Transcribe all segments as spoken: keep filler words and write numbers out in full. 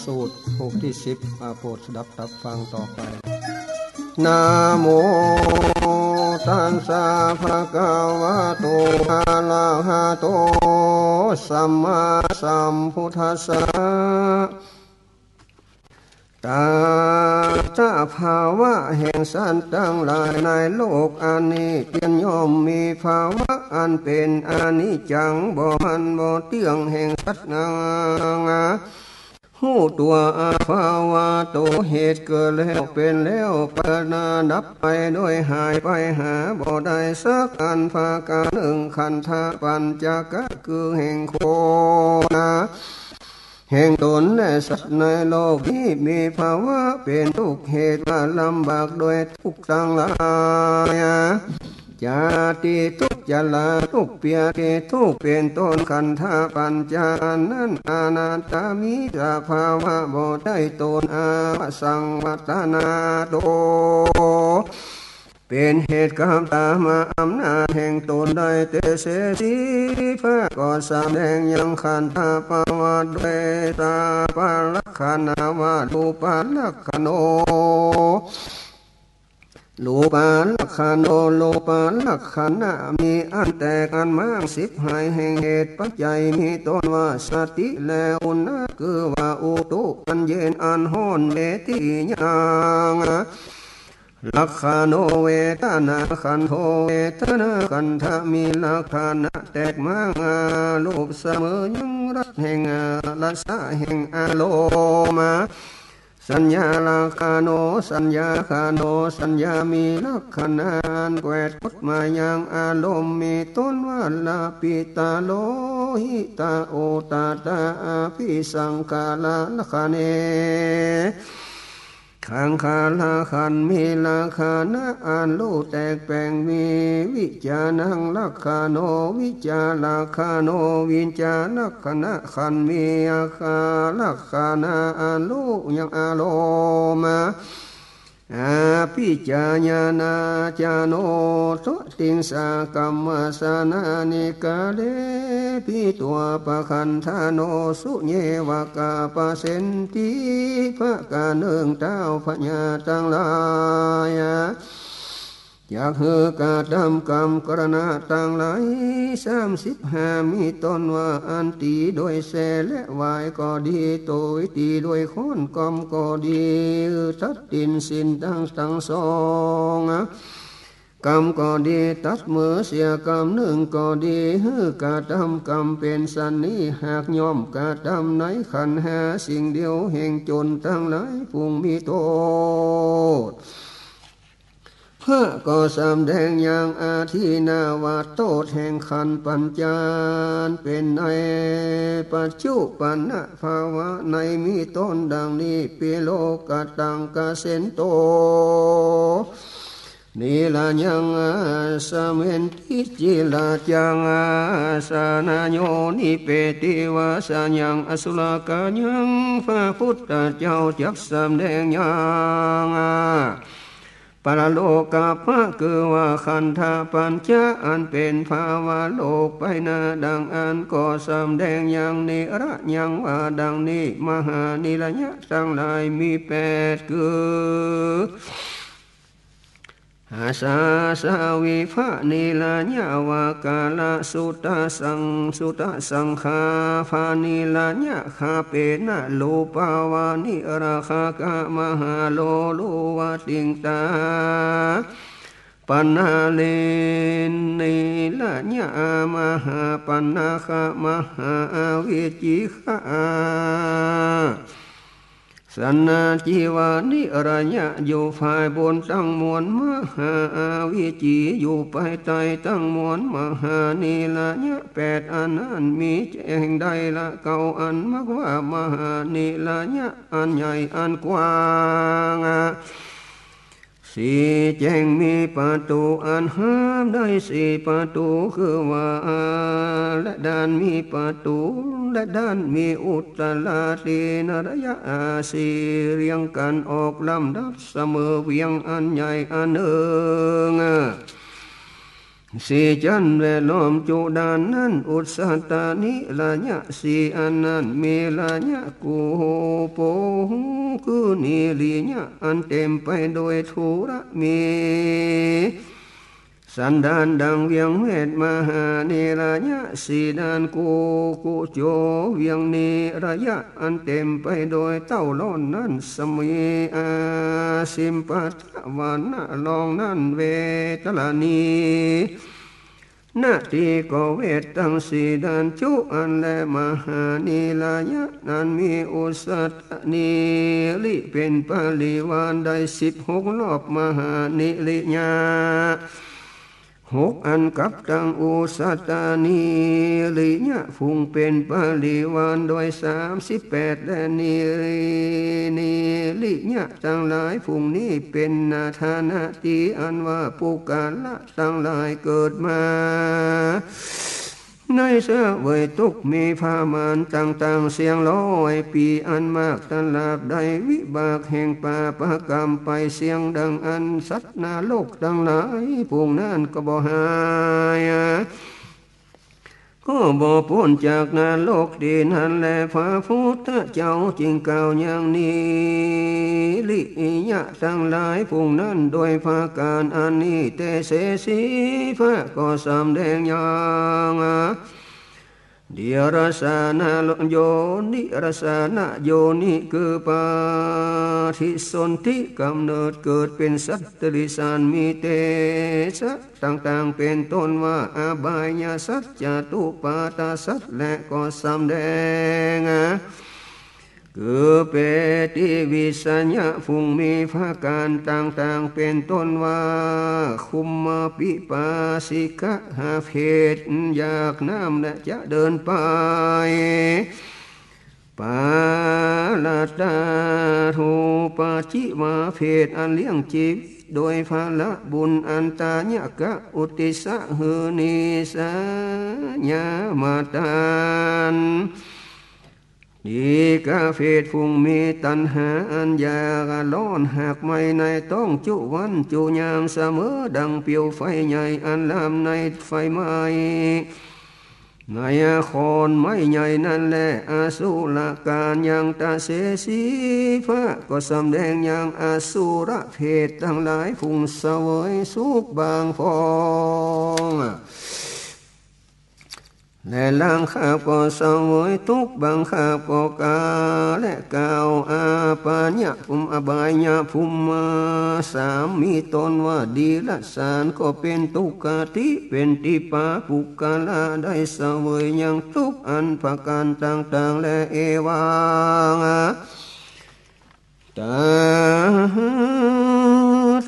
สูตร บทตี้สิบ อ่า โปรดสดับตับฟังต่อไป นะโมตัสสะ ภะคะวะโต อะระหะโต สัมมาสัมพุทธัสสะ ตถาภาวะแห่งสัตว์ตังหลายในโลกอันนี้ เตียนย่อมมีภาวะอันเป๋นอนิจจัง บ่มั่นบ่เตี้ยงแห่งสัตว์นานา ฮู้ตั๋วอาภาวะโต เหตุเกิดแล้วเป๋นแล้ว ปราณาดับไปโดยหายไปหาบ่ได้สักอันประก๋านนึ่ง ขันธะปัญจกะคือแห่งคนนา แห่งต๋นและสัตว์ในโลกนี้ มีภาวะเป๋นทุกข์ เหตุว่าลำบากโดยทุกข์ตังหลาย จาติทุกข์ จราทุกข์ พยาธิทุกข์ เป๋นต้น ขันธะปัญจะอันนั้น อนัตตา มีสภาวะบ่ใจ้ต๋น อวสังวัตตนาโต เป๋นเหตุกรรมต๋ามมาอำนาจแห่งต๋นได้เตเสสิ พระก็สำแดงยังขันธภาวะด้วยสาปลักขณะว่า รูปลักขโณ รูปลักขโณ รูปลักขณะ มีอันแตกอันหมาง สิบหายแห่งเหตุปัจจัย มีต้นว่า สติ และอุณะ คือว่าอุตุ อันเย็นอันฮ้อน เวทิยัง ลักขโณ เวทนาขัณโณ เวทนาขัณฑะ มีลักขณะแตกหมาง อารูปเสมอยังรสแห่ง อา รสะแห่งอารมณ์ สัญญาลักขโณ สัญญาขัณโณ สัญญามีลักขณะอันแกวดกดมายังอารมณ์ มีต้นว่า ละปิตะ โลหิตะ โอตะตะ อภิสังขาระลักขเณ สังขาระขัณฑ์ มีลักขณะอันฮู้แตกแป๋ง มีวิจารังลักขโณ วิจารังลักขโณ วิจารังลักขณะขัณฑ์ มีอาการลักขณะอันฮู้ยังอารมณ์ อภิจารณาจาโน สติงสากัมมัสสะนานิกาเล ปิตัง ปะคัณฑะโณ สุเย วะกาปะเสนติ ประก๋านนึ่ง เต้าพญาตังหลาย จักหื้อกระทำกรรมกรณะตังหลาย สามสิบห้า มีต้นว่า อันตี๋โดยแส้และหวายก็ดี โตยตี๋โดยค้อนกอมก็ดี ตัดตี๋นสิ้นตัง ตังสอง กำก็ดี ตัดมือเสียกำนึ่งก็ดี หื้อกระทำกำเป๋นสันนี้ หากย่อมกระทำในขันธ์ห้าสิ่งเดียว แห่งจนตังหลายผู้มีโต้ษ พระก็สำแดงยังอทินนาวาโต้ษแห่งขันธ์ปัญจา เป๋นในปัจจุปันนภาวะในมีต้นดังนี้ ปิโลกะตัง กะเสนโต นิระยัง อาสะเมนติ จิระยัง อาสะนะโย นิเปติวาสะยัง อสุรกายัง พระพุทธเจ้าจักสำแดงยัง ปรโลกะพระ คือว่าขันธปัญจะอันเป๋นภาวะโลกไปหน้าดังอั้น ก็สำแดงยังนิระยังว่าดังนี้ มหานิระยะตังหลายมีแปด คือ อาสาสะ วิภะนิระยะ วากาละสุตะสัง สุตะสังคา ภานิระยะ คาเปนะ รูปาวานิระคากะ มหาโลลุวติงตา ปนาลินนิระยะ มหาปนาคะ มหาอาวิจิคะ สันนาจิวานิระยะ อยู่ฝ่ายบนตังมวล มหาอาวิจี อยู่ฝ่ายใต้ตังมวล มหานิระยะแปดอันนั้น มีแห่งใดละเก้าอัน มักว่ามหานิระยะ อันใหญ่อันกว้าง สี่แจ้ง มีประตู๋อันห้ามได้สี่ประตู๋ คือว่า และด้านมีประตู๋ และด้านมีอุตตราทินระยะ อา สี่เรียงกั๋นออกลำดับเสมอเวียงอันใหญ่อันนึ่ง สี่จั๊นแวดล้อมจุด้านนั้น อุสสตนิระยะสี่อันนั้น มีระยะกูโป คือนิริยะอันเต็มไปโดยธุระ มีสันดานดังเวียงเวท มหานิระยะสี่ด้าน กูกุโจ เวียงนิระยะอันเต็มไปโดยเต้าร้อนนั้น สมีอาสิมปะทะวานะรองนั้น เวตรณี นาทีก็เวทตังสี่ด้านจุอันแล มหานิระยะนั้นมีอุสสตนิริเป็นปริวารได้สิบหกรอบ มหานิริยะหกอันกับตังอุสสตนิริยะฝูงเป็นปริวารโดยสามสิบแปด และนิริยะตังหลายฝูงนี้เป็นนาธานาตีอันว่าปุคคละ ตังหลายเกิดมา ในเสวยตุ๊กข์มีประมาณต่างๆ เสี้ยงร้อยปี๋อันมาก ตลาบได้วิบากแห่งปาปกรรมไป เสี้ยงดังอั้นสัตว์นรกตังหลายฝูงนั้นก็บ่หาย ก็บ่ป๊นจากนรกตี้นั้นแล พระพุทธเจ้าจึงกล่าวอย่างนี้ นิริยะตังหลายฝูงนั้น โดยประก๋านอันนี้ เตเสสี พระก็สำแดงอย่าง เดียรสานะโยนิ รสานะโยนิ คือปฏิสนธิกำเนิดเกิดเป็นสัตว์ติริสาน มีเตสะต่างๆ เป็นต้นว่าอบายสัตว์ จตุปาทสัตว์ และก็สำแดง คือเปติวิสยะฝูงมีประก๋านต่างๆ เป็นต้นว่า คุมมาปิปาสิกะ หาเพศอยากน้ำและจะเดินไป ปาลตาทูปาจิวา เพศอันเลี้ยงจีวิตโดยผละบุญ อันตายะกะอุตติสะ หื้อนิสยามาตาน อีกเพศฝูงมีตัณหาอันอยากร้อน หากไหม้ในต๊องจุวันจุยาม เสมอดังเปลวไฟใหญ่อันลามในไฟไหม้ ในคอนไม้ใหญ่นั้นแล อสุรกาลยัง ตะเสสี พระก็สำแดงอย่างอสุรเพศตังหลายฝูงเสวยสุขบางพอง และลางคาบก็เสวยตุ๊กข์บางคาบก็กา และกล่าวอาปายะภูมิ อบายะภูมิมาสาม มีต้นว่า เดียรสานก็เป็นทุกขคติ เป็นตี้ปาปุคคละได้เสวยยังตุ๊กข์อันประก๋านต่างๆ และเอวัง ตา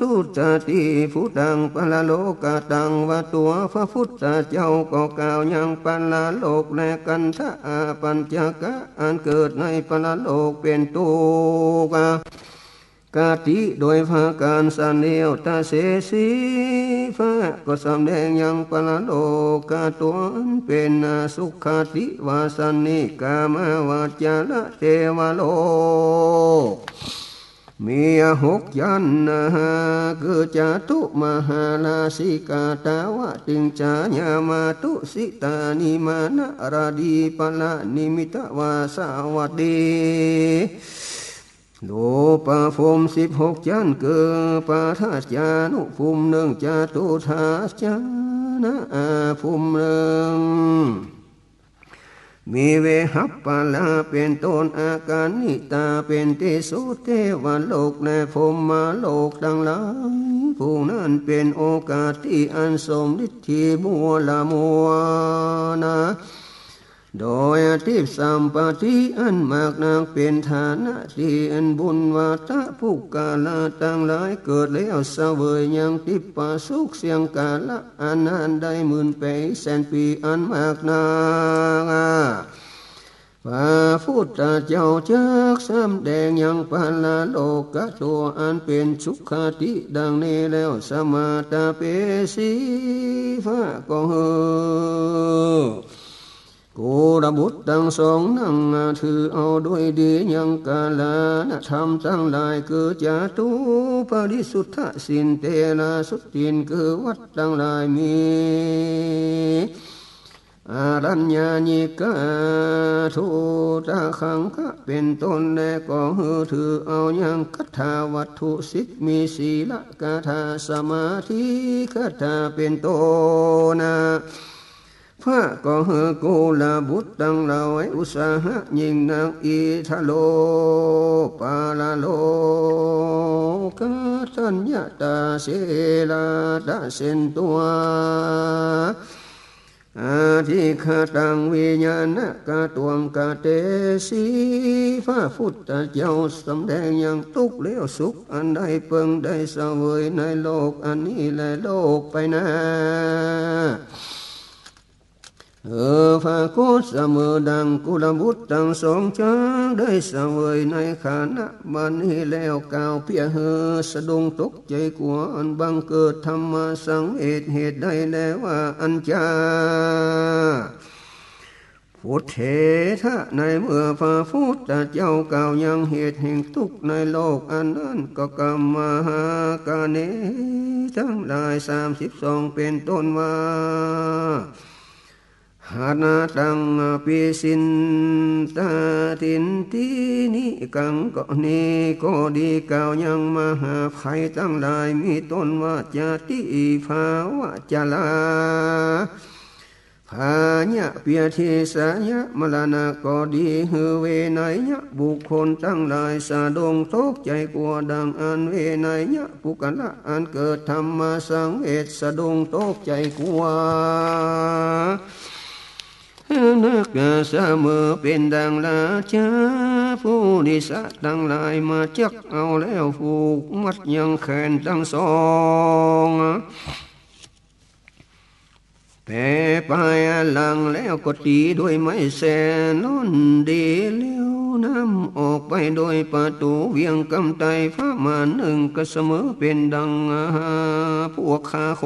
ทุตติภุตังปรโลกะตัง ว่าตั๋วพระพุทธเจ้าก็กล่าวยังปรโลก และคันธะอาปัญจกะอันเกิดในปรโลกเป็นทุกขคติโดยประก๋านสันเดียว ตะเสสี พระก็สำแดงยังปรโลกะตั๋วอันเป็นอสุคติ ว่าสันนี้ กามาวจรเทวโลก มีหกจั๊นนะ คือจตุมหาราชิกา ตาวติงสายามา ตุสิตานิมานะ รดีปะละนิมิตวาสวัตถี รูปภูมิสิบหกจั๊น คือปาทจานุภูมินึ่ง จตุทาสจานะอาภูมินึ่ง มีเวหัปปะละเป็นต้น อาคานิตาเป็นตี้สุด เทวโลกและพรหมโลกตังหลาย ผู้นั้นเป็นโอกาสตี้อันสมฤทธิมัวละมัวนา โดยทิพย์สัมปติอันมากนัก เป็นฐานะตี้อันบุญวาตะปุคคละตังหลายเกิดแล้ว เสวยยังทิพพสุขเสี้ยงกาละอันนานได้หมื่นปี๋แสนปี๋อันมากนัก พระพุทธเจ้าจักสำแดงยังปรโลกะตั๋วอันเป็นสุขคติดังนี้แล้ว สมาทะเปสี พระก็หื้อ กุลบุตรตังสองนั้นถือเอาด้วยดียังกาลานะธรรมตังหลาย คือจาตุปริสุทธิศีล เตระสุศีล คือวัตรตังหลายมี อารัญญาณิกา ทุตตะขังคะ เป๋นต้น และก็หื้อถือเอายังคาถาวัตถุสิบ มีศีลคาถา สมาธิคาถา เป๋นต้นนะ พระก็หื้อกุลบุตรตังหลายอุตสาหะยิ่งนัก อิทโลปาลโลกะทัญญะตา เสลาตะเส้นตั๋ว อธิคตังวิญญาณะกะตวงกะเตสี พระพุทธเจ้าสำแดงยังตุ๊กข์แล้วสุขอันได้เปิงได้เสวยในโลกอันนี้และโลกไปหน้า เออ พระโคตเสมอดังกุลบุตรตังสองจักได้เสวยในขณะบัดนี้แล้ว กล่าวเปื้อหื้อสะดุ้งตกใจ๋กั๋ว อันบังเกิดธรรมสังเวช เหตุใดแลว่า อัญจา พุทเถทะ ในเมื่อพระพุทธเจ้ากล่าวยังเหตุแห่งตุ๊กข์ในโลกอันนั้น ก็กำมหากาเณตังหลายสามสิบสองเป๋นต้นว่า หาตังปิสินตาทินทินิกัง ก็นี้ก็ดี กล่าวยังมหาภัยตังหลาย มีต้นว่า จาติภาวะจรา พยาธิเบียดเบียน ชรามรณะก็ดี หื้อเวไนยบุคคลตังหลายสะดุ้งตกใจ๋กั๋ว ดังอันเวไนยปุคคละอันเกิดธรรมสังเวชสะดุ้งตกใจ๋กั๋ว นักเสมอเป๋นดังราชาปุริสะตังหลายมาจักเอาแล้วผูกมัดยังแขนตังสอง แป๋ไปหลังแล้วก็ตี๋ด้วยไม้แสนร้อนดี แล้วนำออกไปโดยประตู๋เวียงกำไต ประมาณนึ่ง ก็เสมอเป๋นดังพวกฆ่าค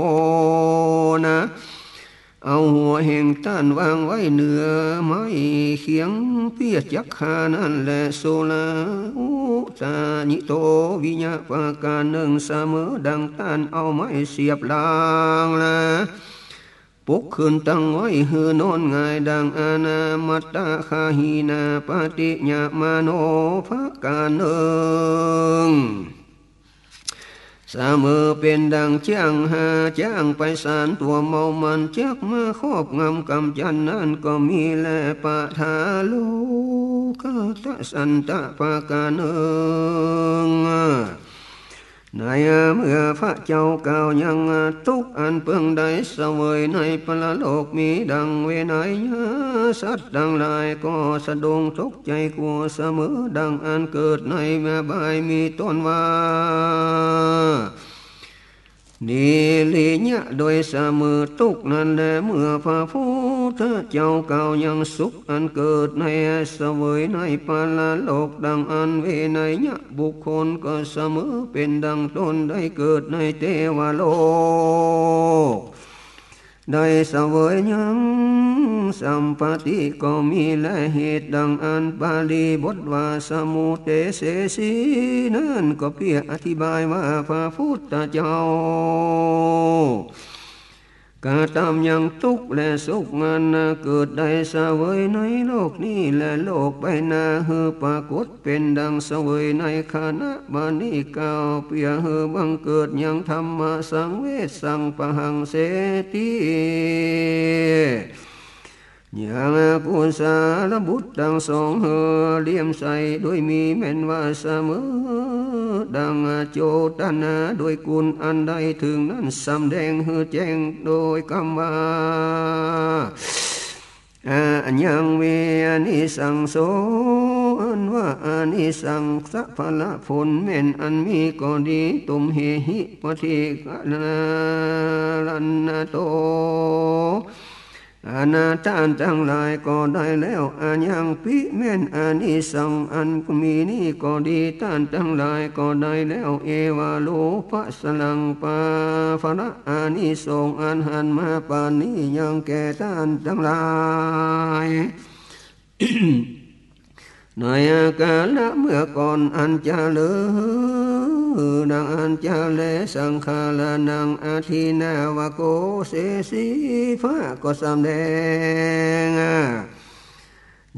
นนะ เอาหัวแห่งต้านวางไว้เหนือไม้เคียงเปื้อจักฆ่านั้นแล สุราอุตตานิโต วิยะประก๋านนึ่ง เสมอดังต้านเอาไม้เสียบหลังนะ ปลุกขึ้นตั้งไว้หื้อนอนหงายดังอนามัตตคาหินาปฏิญญามาโน ประก๋านนึ่ง เสมอเป๋นดังจ๊างหาจ๊างไปสานตั๋วเมามันจักมาครอบงำกำจัดนั้นก็มีแล ปะทาโลกะตะสันตะ ประก๋านนึ่ง ในเมื่อพระเจ้ากล่าวยังตุ๊กข์อันเปิงได้เสวยในปรโลกมีดังเวไนยสัตว์ตังหลายก็สะดุ้งตกใจ๋กั๋วเสมอดังอันเกิดในอบายมีต้นว่า นิริยะ โดยเสมอตุ๊กข์นั้นแล เมื่อพระพุทธเจ้ากล่าวยังสุขอันเกิดในเสวยในปรโลกดังอันเวไนยบุคคลก็เสมอเป๋นดังตนได้เกิดในเตวโลก ได้เสวยยังสัมปติก็มีแล เหตุดังอันปาลีบทว่า สมุตเตเสสี นั้นก็เปื้ออธิบายว่าพระพุทธเจ้ากระตำยังตุ๊กข์และสุขนั้นเกิดได้เสวยในโลกนี้และโลกไปหน้า หื้อปรากฏเป๋นดังเสวยในขณะบัดนี้ กล่าวเปื้อหื้อบังเกิดยังธรรมสังเวช สังปะหังเสติ ยังกุสาลบุตรตังสองหื้อเลื่อมใสโดยมีแม่นว่าเสมอดังโจทนาโดยกุณอันได้เถิงนั้น สำแดงหื้อแจ้งโดยกำว่า อายังเวอานิสังโส อันว่าอานิสังสะผละผลแม่นอันมีก็ดี ตุมเหหิ ปฏิฆารัณโต อาณาต้านตังหลายก็ได้แล้ว อายังปิแม่นอานิสงส์อันมีนี้ก็ดี ต้านตังหลายก็ได้แล้ว เอวะรูปะสะรังปา ภะละอานิสงส์อันหันมาปานนี้ยังแก่ต้านตังหลาย ในอาการละเมื่อก่อนอันจะเลิศ ดังอั้นจะแล สังขารานัง อาทินนาวะโก เสสี พระก็สำแดง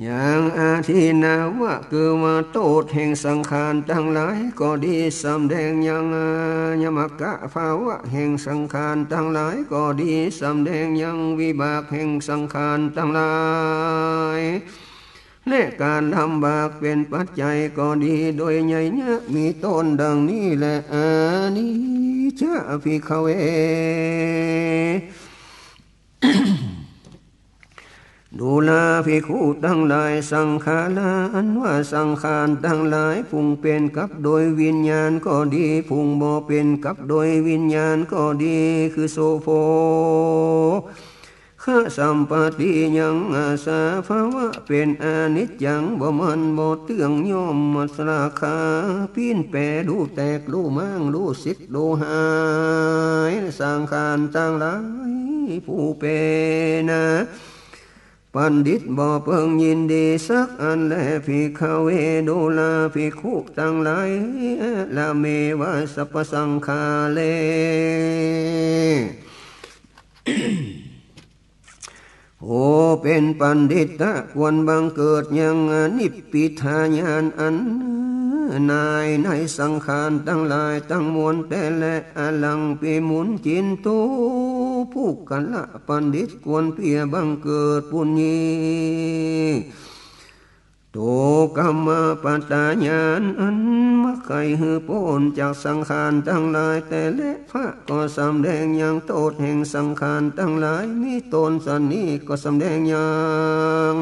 ยังอาทินนาวะ คือว่าโต้ษแห่งสังขารตังหลายก็ดี สำแดงยัง ยมกะภาวะแห่งสังขารตังหลายก็ดี สำแดงยังวิบากแห่งสังขารตังหลาย และการลำบากเป๋นปัจจัยก็ดี โดยนัยยะมีต้นดังนี้แล อานิจจะ ภิกขะเว ดูราภิกขุตังหลาย สังขารา อันว่าสังขารตังหลาย ผุงเป๋นกับโดยวิญญาณก็ดี ผุงบ่เป๋นกับโดยวิญญาณก็ดี คือโสโภ คะสัมปติยัง อาสาภาวะเป๋นอนิจจัง บ่มั่นบ่เตื้อง ย่อมสลาคา ปิ้นแป๋ ลู่แตก ลู่ม้าง ลู่เสียด ลู่หาย สังขารตังหลายผู้เป๋นบัณฑิตบ่เปิงยินดีสักอันแล ภิกขะเว ดูราภิกขุตังหลาย อะระเมวะ สัพพะสังขาเร โอ เป๋นปัณฑิตะ ควรบังเกิดยังนิพพิทาญาณอันนายในสังขารตังหลายตังมวลแต๊แล อะรังปิมุญจินตุ ปุคคละบัณฑิตควรเปียบังเกิดปุ้นยี่ โต กัมมะปัตตาญาณ อันมักใค่หื้อป๊นจากสังขารตังหลายแต๊แล พระก็สำแดงยังโต้ษแห่งสังขารตังหลาย มีต้นสันนี้ก็สำแดงยัง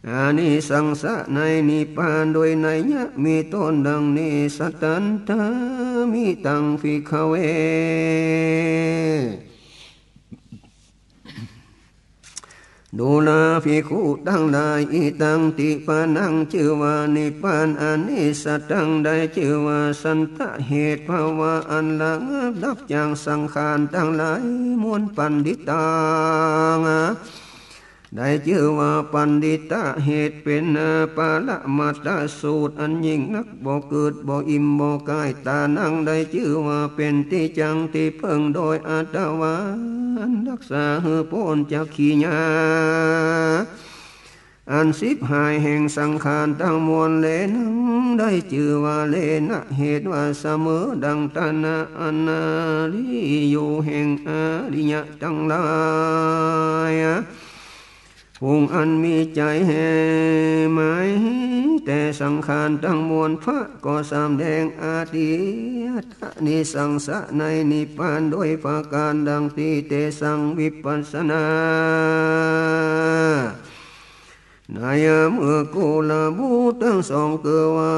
อานิสังสะในนิพพาน โดยนัยยะมีต้นดังนี้ สัตตันตา มีตัง ภิกขะเว ดูราภิกขุตังหลาย อิตังติปะนัง จื้อว่านิพพานอันนี้ สัตตัง ได้จื้อว่าสันตะเหตุ ภาวะ อันระงับดับจากสังขารตังหลายมวล ปัณฑิตัง ได้จื้อว่าปัณฑิตะเหตุ เป๋นปรมัตถสูตรอันยิ่งนัก บ่เกิดบ่อิ่มบ่ก๋าย ตานัง ได้จื้อว่าเป๋นตี้จั้งตี้เปิ้ง โดยอัตถะว่าอันรักษาหื้อป๊นจากขี้หญ้าอันฉิบหายแห่งสังขารตังมวล เลนัง ได้จื้อว่าเลนะ เหตุว่าเสมอดังตานะ อันนาลีอยู่แห่งอริยะตังหลาย ผู้อันมีใจ๋แห่หมายแต่สังขารตังมวล พระก็สำแดงอาทิตตานิสังสะในนิพพาน โดยประก๋านดังตี้เตสัง วิปัสสนา ในเมื่อกุลบุตรตังสอง คือว่า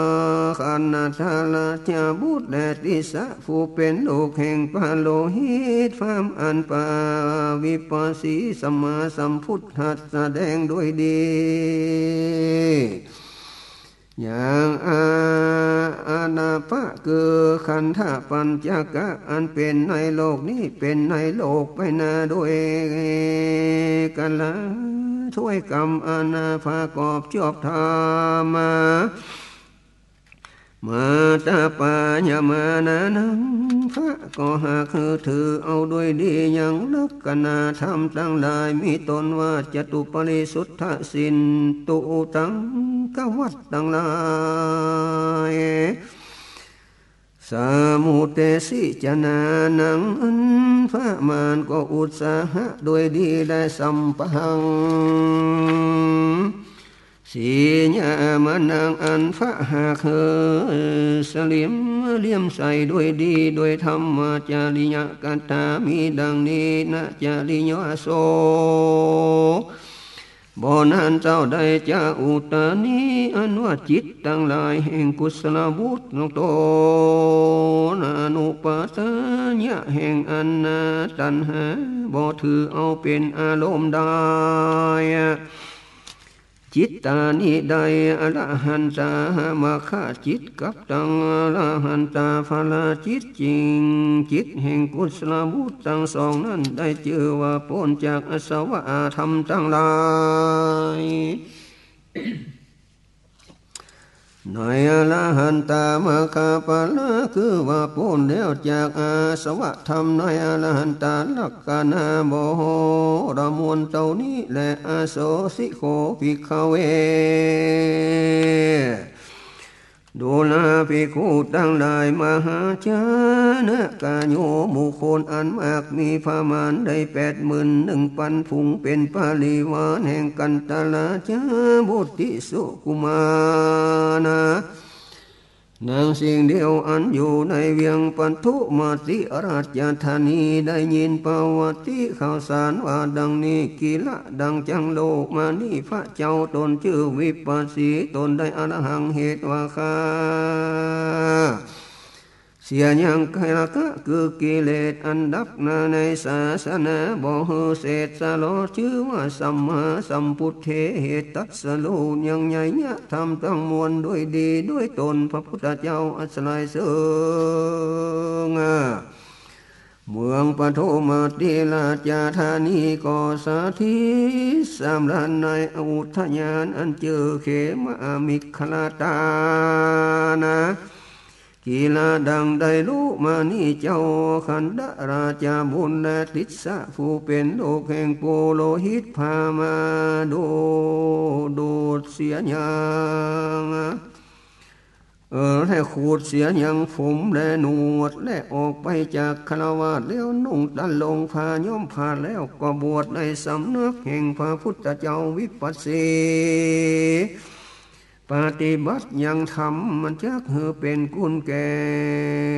คันธะราชบุตรและติสสะ ผู้เป๋นลูกแห่งพระโลหิต พราหมณ์อันปาวิปัสสีสัมมาสัมพุทธัสสะแสดงด้วยดี อย่างอา อานาปะ คือคันธะปัญจกะ อันเป๋นในโลกนี้ เป๋นในโลกไปหน้าโดยกัลลาถ้วยกำ อานาปะกอบจอบธรรมะ มาตาปายามานานัง พระก็หากหื้อถือเอาด้วยดี ยังลักขณะธรรมตังหลาย มีต้นว่าจตุปริสุทธะสินตุตังกวัตตังหลาย สามุเตสิจานานัง อันพระมารก็อุตสาหะด้วยดีและสัมปัง สียามานัง อันพระหากหื้อสะเหลี่ยมเลื่อมใสด้วยดี โดยธรรมจริยกถามีดังนี้ นะจริยาโส บ่นานเจ้าใดจะอุตตานิ อันว่าจิตตังหลายแห่งกุศลบุตรตน อนุปัฏฐายะ แห่งอันนาตัณหา บ่ถือเอาเป๋นอารมณ์ได้ จิตตานิ ได้ อรหันตา มัคคะจิต กับตังอรหันตา ผละจิตจริง จิตแห่งกุศลบุตรตังสองนั้น ได้จื้อว่าป๊นจากอาสวะธรรมตังหลาย ในอรหันตามัคคะผละ คือว่าป๊นแล้วจากอาสวะธรรม ในอรหันตาลักขณะ บ่ฮอดมวลเต้านี้แล อโสสิโข ภิกขเว ดูราภิกขุตังหลาย มหาชนกโย หมู่คนอันมาก มีประมาณได้แปดหมื่นหนึ่งปันฝูง เป๋นปริวารแห่งกันตะละจาบุตรติสุกุมารนะ นางสิ่งเดียวอันอยู่ในเวียงปันธุมาติราชธานี ได้ยินประวัติข่าวสารว่าดังนี้ กิละ ดังจั้งโลมานี้ พระเจ้าตนจื้อวิปัสสี ตนได้อรหังเหตุว่าข้า เสียยังราคะคือกิเลสอันดับหน้าในศาสนา บ่หื้อเสดสลอ จื้อว่าสัมมาสัมพุทเธ เหตุตรัสรู้ยังไงยะธรรมตังมวลด้วยดีด้วยตน พระพุทธเจ้าอัสไลเซิง เมืองปันธุมาติราชธานี ก็สถิตสำราญในอุทยานอันจื้อเขมมิคลาตานะ กิละ ดังได้ฮู้มานี้ เจ้าคันธราชาบุตรและติสสะผู้เป๋นลูกแห่งปุโรหิต พามาดูด ดูดเสียยัง เออ และขูดเสียยังผมและหนวด และออกไปจากคฤหาสน์แล้ว นุ่งตันหลงผ้าย้อมผ้าแล้ว ก็บวชในสำนักแห่งพระพุทธเจ้าวิปัสสี ปฏิบัติยังธรรมมันจักหื้อเป๋นคุณแก่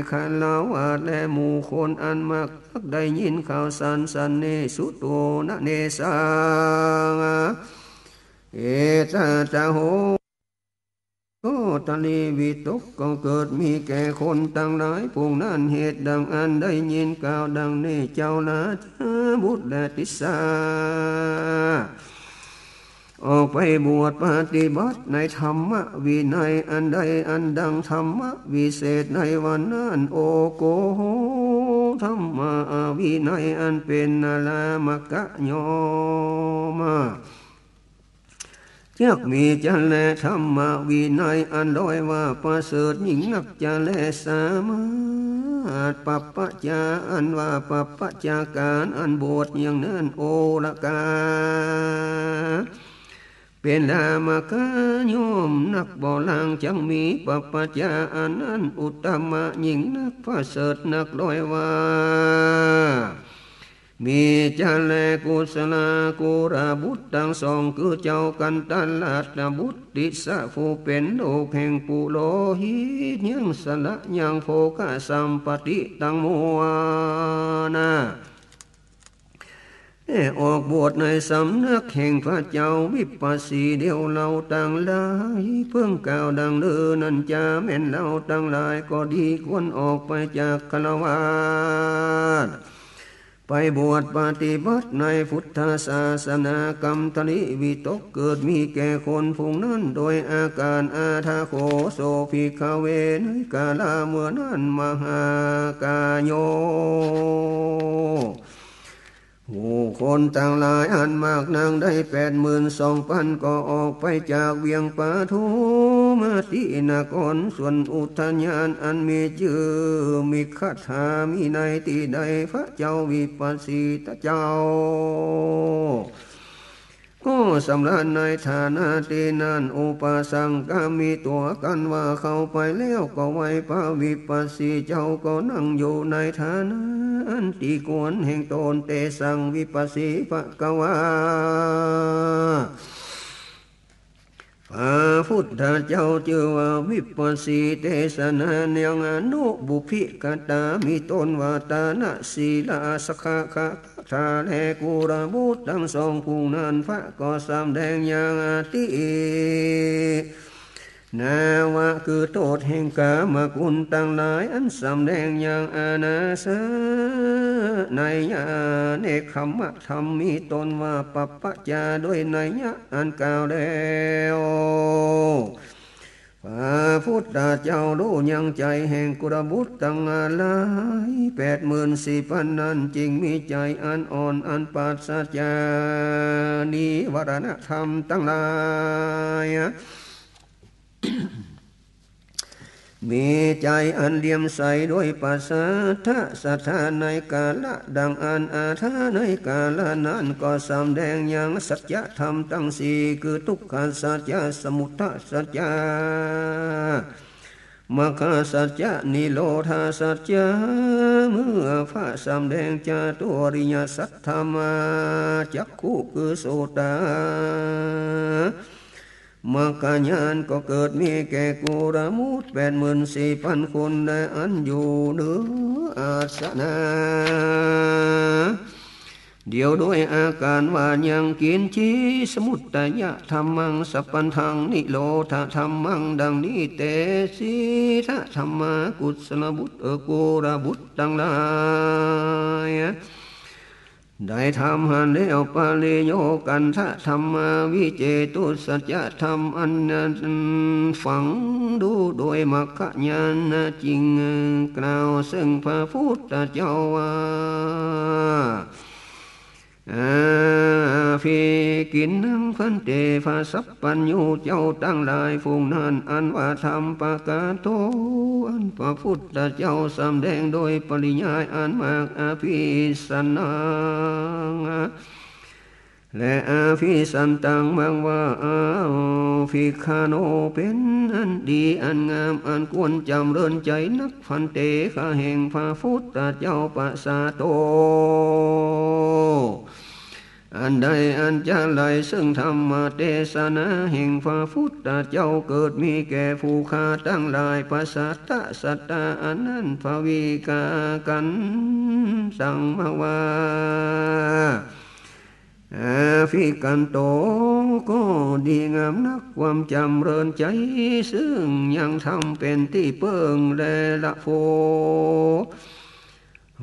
คฤหาสน์และหมู่คนอันมาก ได้ยินข่าวสารสันนิสุโตนะเนสัง เอตตะโห ก็ตริวิตกก็เกิดมีแก่คนตังหลายพวกนั้น เหตุดังอันได้ยินกล่าวดังนี้ เจ้าราชาบุตรและติสสะ ออกไปบวชปฏิบัติในธรรมวินัยอันใดอันดัง ธรรมวิเศษในวันนั้น โอโกโห ธรรมวินัยอันเป๋นนรามกะ ย่อมจักมีจะแล ธรรมวินัยอันด้อยว่าประเสริฐยิ่งนักจะแล สามารถปะปะจา อันว่าปะปะจาการอันบวชอย่างนั้น โอรกา เป๋นนรามกะ ย่อมนักบ่ลาง จักมีปะปะจาอันนั้น อุตตมะ ยิ่งนัก ประเสริฐนัก ด้อยว่า มีจะแล กุศลากุลบุตรตังสอง คือเจ้ากันตะละจาบุตรติสสะผู้เป๋นลูกแห่งปุโรหิต ยังสละยังโภคสัมปัตติตังมวลนะ ได้ออกบวชในสำนักแห่งพระเจ้าวิปัสสีเดียว เฮาตังหลายเพิ่งกล่าวดังเลิศนั้นจาแม่น เฮาตังหลายก็ดีควรออกไปจากคฤหาสน์ ไปบวชปฏิบัติในพุทธศาสนา กำตริวิตกเกิดมีแก่คนพวกนั้น โดยอาการ อาทาโข โส ภิกขเว ในกาละเมื่อนั้น มหากาโย หมู่คนตังหลายอันมากนักได้แปดหมื่นสองปัน ก็ออกไปจากเวียงปันธุมาตินคร ส่วนอุทยานอันมีจื้อมิคทา มีในตี้ใด พระเจ้าวิปัสสีตะเจ้า ก็สำราญในฐานะตี้นั้น อุปสังคามิตั๋วกันว่าเข้าไปแล้ว ก็ไหว้พระวิปัสสีเจ้า ก็นั่งอยู่ในฐานะอันตี้ควรแห่งตน เตสัง วิปัสสีภะคะวา พระพุทธเจ้าจื้อว่าวิปัสสี เตสนายังอนุบุพพิกตา มีต้นว่าตานะ สีลา สักขะ คาถา และกุลบุตรตังสองผู้นั้น พระก็สำแดงยังอติ นาวะ คือโต้ษแห่งก๋ามคุณตังหลาย อันสำแดงยังอานาสะ นัยยะ เนกขัมมะธรรม มีต้นว่าปัปปะจา โดยนัยยะอันกล่าวแล้ว พระพุทธเจ้าฮู้ยังใจ๋แห่งกุลบุตรตังหลายแปดหมื่นสี่พันนั้น จึงมีใจ๋อันอ่อน อันปราศจากนิวรณธรรมตังหลาย มีใจ๋อันเลื่อมใสโดยประเสริฐศรัทธาในกาละดังอั้น อาถรรพ์ในกาละนั้น ก็สำแดงยังสัจธรรมตังสี่ คือทุกขสัจจะ สมุทัยสัจจะ มรรคสัจจะ นิโรธสัจจะ เมื่อพระสำแดงจตุริยสัจธรรมา จักขุคือโสตา มรรคญาณก็เกิดมีแก่กุลบุตรแปดหมื่นสี่พันคน และอันอยู่เหนืออาสนะ เดียวด้วยอาการว่ายัง กิญจิ สมุตตยะธัมมัง สัพพันธัง นิโรธธัมมัง ดังนี้แต๊ สีลธรรมา กุศลบุตร เออ กุลบุตรตังหลาย ได้ทำหั้นแล้ว ปริโยคันธธัมมา วิเจตุสัจธรรม อันนั้นฝังดูโดยมรรคญาณ จึงกล่าวเซิ่งพระพุทธเจ้าว่า อาภิกขิณัง ภันเต พระสัพพัญญูเจ้าตังหลาย ฝูงนั้นอันว่าธรรมปกาโต อันพระพุทธเจ้าสำแดงโดยปริยายอันมาก อภิสันนัง และอภิสันตัง มากว่า อาภิกขาโน เป๋นอันดีอันงาม อันควรจ๋ำเริญใจ๋นัก ภันเต ข้าแห่งพระพุทธเจ้า ปัสสาโต อันใดอันจะไลเซิ่งธรรมเตสนาแห่งพระพุทธเจ้า เกิดมีแก่ผู้ข้าตังหลาย ปัสสาตะสัตตา อันนั้น ภวิกากันตัง มากว่า อาภิกขันโต ก็ดีงามนัก ความจ๋ำเริญใจ๋ เซิ่งยังธรรมเป๋นตี้เปิ้ง และละโภ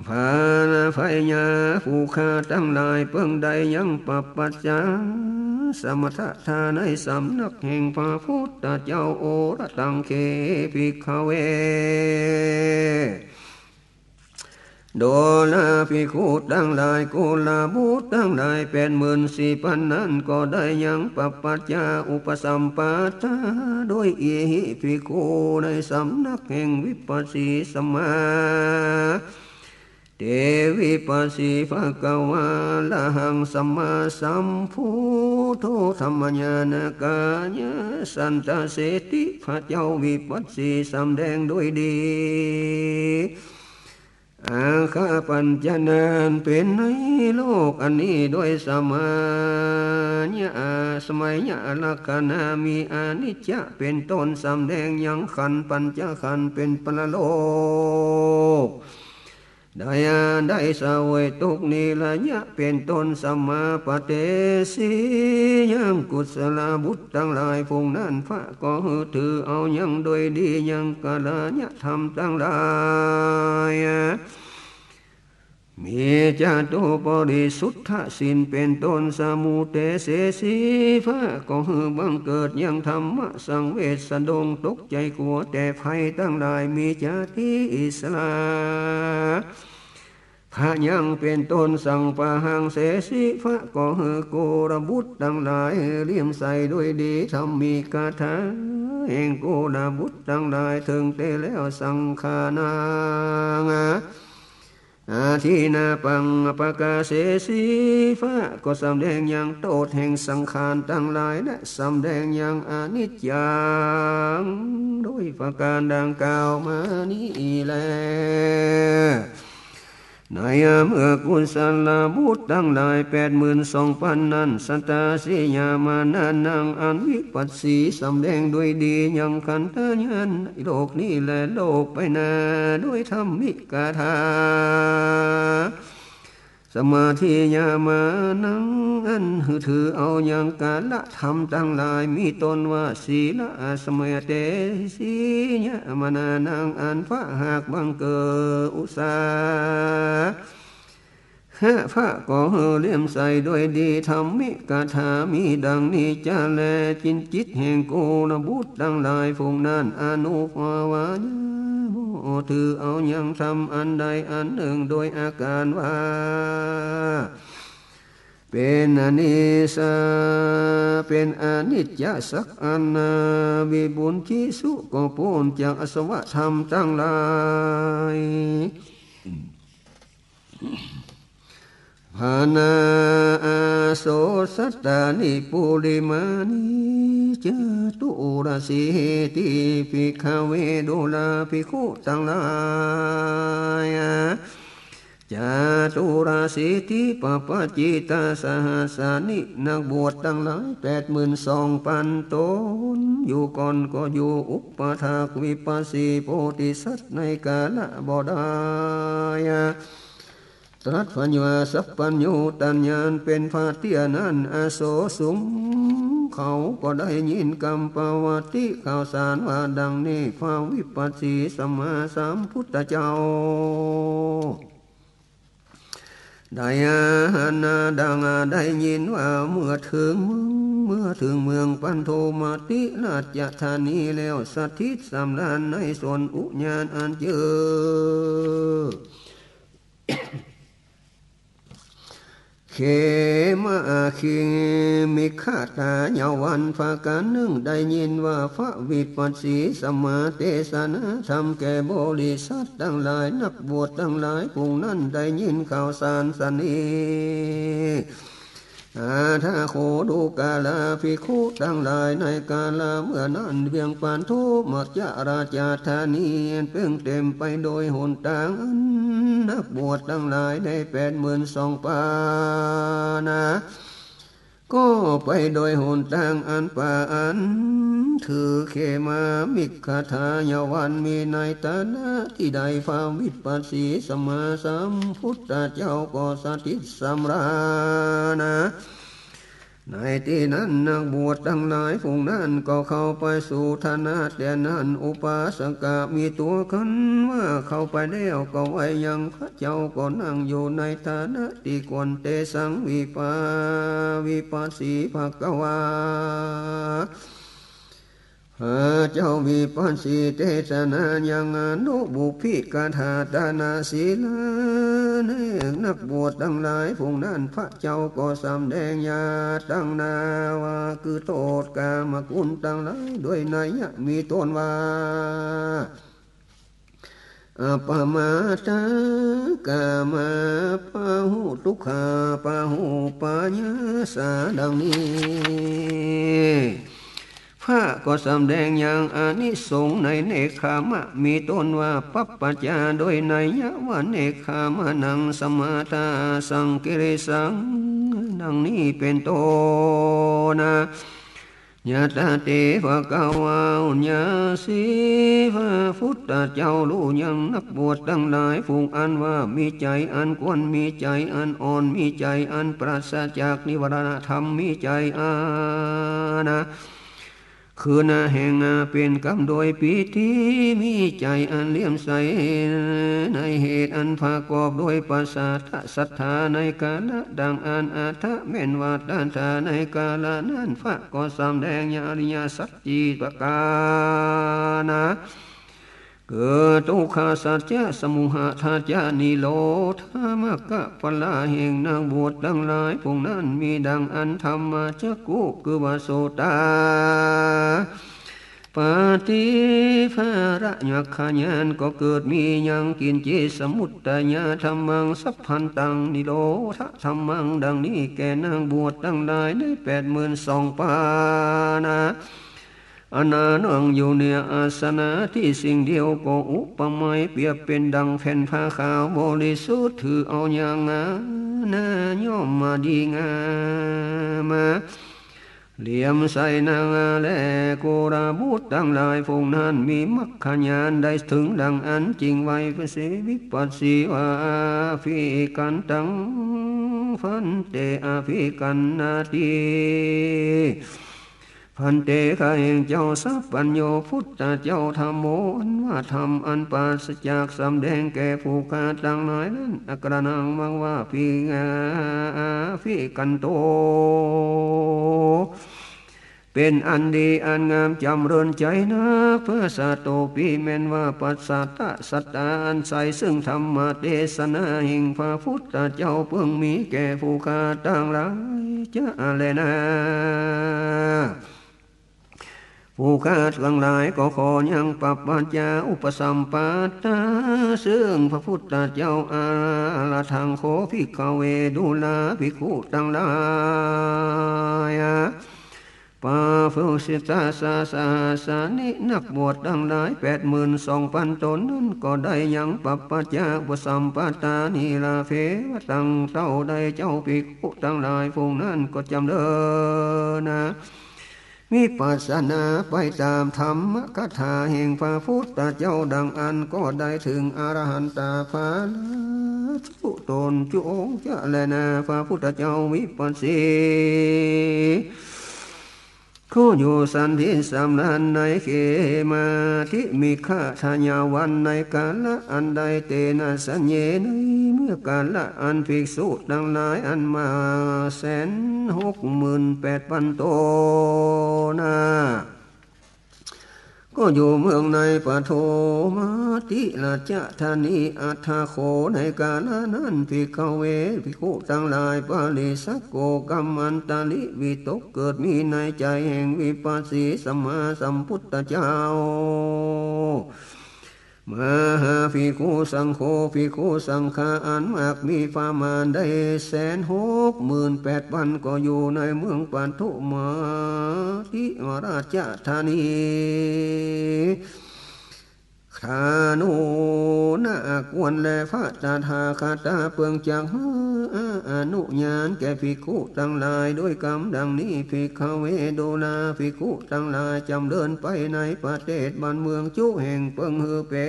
ภาระภัยยา ผู้ข้าตังหลาย เปิ้งได้ยังปัปปัจจา สมถะทาในสำนักแห่งพระพุทธเจ้า โอรตัง เข ภิกขเว ดูราภิกขุตังหลาย กุลบุตรตังหลายแปดหมื่นสี่พันนั้น ก็ได้ยังปัปปัจจาอุปสัมปทา โดยอิหิภิกขุ ในสำนักแห่งวิปัสสีสัมมา เต วิปัสสี ภะคะวา อะระหัง สัมมาสัมพุทโธ ธัมมญาณกายสันตะเสติ พระเจ้าวิปัสสีสำแดงโดยดี อาคาปัญจนาอันเป๋นในโลกอันนี้ โดยสมัยยะ สมัยยะลักขณะ มีอนิจจะเป๋นต้น สำแดงยังขันธ์ปัญจขันธ์เป๋นปรโลก ได้อาได้เสวยทุกข์นิระยะเป๋นต้น สัมมาปะเตสี ยังกุศลบุตรตังหลายฝูงนั้น พระก็หื้อถือเอายังโดยดี ยังกัลยาณธรรมตังหลาย มีจตุปริสุทธศีลเป๋นต้น สมุเตเสสี พระก็หื้อบังเกิดยังธรรมสังเวช สะดุ้งตกใจ๋กั๋วแต่ภัยตังหลาย มีจาติอิสระ พะยังเป๋นต้น สังปะหังเสสี พระก็หื้อกุลบุตรตังหลาย เลื่อมใสโดยดี ธรรมีกถาแห่งกุลบุตรตังหลาย เถิงแต๊แล้ว สังขานัง อทินนาปัง อัปปะกาเสสี พระก็สำแดงยังโต้ษแห่งสังขารตังหลาย และสำแดงยังอนิจจัง โดยประก๋านดังกล่าวมานี้แล ในเมื่อกุศลบุตรตังหลายแปดหมื่นสองปันนั้น สัตตาสิยามานานัง อันวิปัสสีสำแดงด้วยดียังขันธญาณในโลกนี้และโลกไปหน้า ด้วยธัมมิกถา สมาธิยามานัง อันหือถือเอายังกาละธรรมตังหลาย มีต้นว่า สีละสมาเตสิยามานานัง อันพระหากบังเกิดอุตสาหะ พระก็หื้อเลื่อมใสด้วยดี ธัมมิกถามีดังนี้จาแล จินจิตแห่งกุลบุตรตังหลายฝูงนั้น อนุภาวายะโม ถือเอายังธรรมอันใดอันหนึ่ง โดยอาการว่า เป็นอนิจจ์ เป็นอนิจจะสักอันนา วิบุญจิสุ ก็ป๊นจากอาสวะธรรมตังหลาย ปาณาอาโสสัตตานิปุริมาณิ จตุรสีหิติ ภิกขเว ดูราภิกขุตังหลาย จตุรสีหิติ ปัปปะจิตาสหัสสานิ นักบวชตังหลายแปดหมื่นสองปันต๋น อยู่ก่อนก็อยู่ อุปถากวิปัสสีโพธิสัตว์ในกาละบ่ได้ ตรัสพญาสัพพัญญูตัญญาณเป็นพระเตี้ยนั้น อาโสสุง เขาก็ได้ยินกัมปวัตติข่าวสารว่าดังนี้ พระวิปัสสีสัมมาสัมพุทธเจ้า ได้อาหารนาดังได้ยินว่า เมื่อถึงเมือง เมื่อถึงเมืองปันโทมติราชธานีแล้ว สถิตสำราญในสวนอุญญาณอันเจอ เขมาคิมิขทายวัน พระกันนึ่งได้ยินว่า พระวิปัสสีสมาเตสนาธรรมแก่บริษัทตังหลาย นักบวชตังหลายฝูงนั้นได้ยินข่าวสารสนี้ อาทาโขดูกาลาภิกขุตังหลาย ในกาละเมื่อนั้น เวียงปันโทมจราชธานีอันเปิงเต็มไปโดยหนตางอัน นักบวชตังหลายได้แปดหมื่นสองปานะ ก็ไปโดยหนตางอันป่าอัน ถือเขมามิขทายวัน มีในฐานะตี้ใด พระวิปัสสีสมมาสัมพุทธเจ้าก็สถิตสำราญนะ ในตี้นั้นนักบวชตังหลายฝูงนั้นก็เข้าไปสู่ฐานะแต๊นั้น อุปาสกะมีตั๋วขันว่าเข้าไปแล้ว ก็ไหว้ยังพระเจ้าก็นั่งอยู่ในฐานะตี้ควร เตสังวิปา วิปัสสีภควา พระเจ้าวิปัสสีเตสนายังอนุบุพพิกถาทานสีลา ในนักบวชตังหลายฝูงนั้น พระเจ้าก็สำแดงญาณตังนาว่า คือโทษกามคุณตังหลาย ด้วยนัยยะมีต้นว่า อัปปมาทะกามาปะหุ ทุกขาปะหุปายาสา ดังนี้ พระก็สำแดงยังอานิสงส์ในเนกขมะ มีต้นว่า ปัปปจา ด้วยนัยยะว่า เนกขมานังสมาทาสังกิริสัง ดังนี้เป็นต้นนะ ญาตาเตภควา อุญญาสี พระพุทธเจ้าฮู้ยังนักบวชตังหลายฝูงอันว่า มีใจ๋อันควร มีใจ๋อันอ่อน มีใจ๋อันปราศจากนิวรณธรรม มีใจ๋อานะ คือนาแห่งนาเป๋นกำโดยปีติ มีใจ๋อันเลื่อมใส ในเหตุอันประกอบโดยประสาทะศรัทธา ในกาละดังอันอัฏฐะแม่นว่า ตถา ในกาละนั้น พระก็สำแดงอริยสัจสี่ประก๋านนะ คือทุกขสัจจะ สมุทยัยสัจจะ นิโรธมรรคผลแห่งนักบวชตังหลายฝูงนั้น มีดังอันธัมมจักขุ คือว่าโสตาปัตติผลมรรคญาณก็เกิดมียัง กิญจิสมุตตยธัมมัง สัพพันตัง นิโรธธัมมัง ดังนี้แก่นักบวชตังหลายในแปดหมื่นสองปานะ อันนานั่งอยู่เหนืออาสนะตี้สิ่งเดียว ก็อุปมาเปรียบเป๋นดั่งแผ่นผ้าขาวบริสุทธิ์ ถือเอาอย่างนานาย่อมมาดีงามมา เหลี่ยมใสนาแล กุลบุตรตังหลาย ผู้นั้นมีมรรคญาณได้เถิงดั่งอั้น จึงไหว้พระศรีวิปัสสีว่า อภิกขันตัง ภันเต อภิกขันนาติ ภันเต ข้าแห่งเจ้าสัพพัญญู พุทธเจ้า ธัมโม อันว่าธรรมอันปราศจากสำแดงแก่ผู้ข้าตังหลายนั้น อกรัณัง บังว่า ภิก อภิกขันโต เป๋นอันดีอันงามจ๋ำเริญใจ๋นัก ภาสโตปิ แม้นว่าปัสสะทะสัตตาอันใส ซึ่งธรรมเตสนาแห่งพระพุทธเจ้าเปิงมีแก่ผู้ข้าตังหลายจะแลนา ผู้ข้าตังหลายก็ขอยังปัปปัจจาอุปสัมปทา ซึ่งพระพุทธเจ้า อะระหังโข ภิกขเว ดูราภิกขุตังหลาย ปะพุสสิตาสาสหัสสานิ นักบวชตังหลายแปดหมื่นสองพันต๋นนั้น ก็ได้ยังปัปปัจจาอุปสัมปทานี้ ลาเภวะ ตั้งเต้าได้เจ้าภิกขุตังหลายผู้นั้นก็จ๋ำเริญนา วิปัสสนาไปต๋ามธรรมคาถาแห่งพระพุทธเจ้าดั่งอั้น ก็ได้เถิงอรหันตผลจุต๋นจุองค์จะแลนา พระพุทธเจ้าวิปัสสี ก็อยู่สันติสำราญในเขมาธิมิคทายวัน ในกาละอันใด เตนะสัญเญ ในเมื่อกาละอันภิกษุตังหลายอันมากแสนหกหมื่นแปดพันต๋นนา ก็อยู่เมืองในปฐมติราชธานี อัฏฐโข ในกาละนั้น ภิกขเว ภิกขุตังหลาย ปริสสะโก กัมมันตริวิตกเกิดมีในใจ๋แห่งวิปัสสีสัมมาสัมพุทธเจ้า มหาภิกขุสังโฆ ภิกขุสังฆาอันมากมีประมาณได้แสนหกหมื่นแปดพัน ก็อยู่ในเมืองปฐมติราชธานี คราโน้นนาควรแล พระตถาคตาเปิงจักหื้ออนุญาตแก่ภิกขุตังหลายโดยกำดังนี้ ภิกขเว ดูราภิกขุตังหลายจ๋ำเริญไปในประเทศบ้านเมืองจุแห่งเปิงหื้อเป๋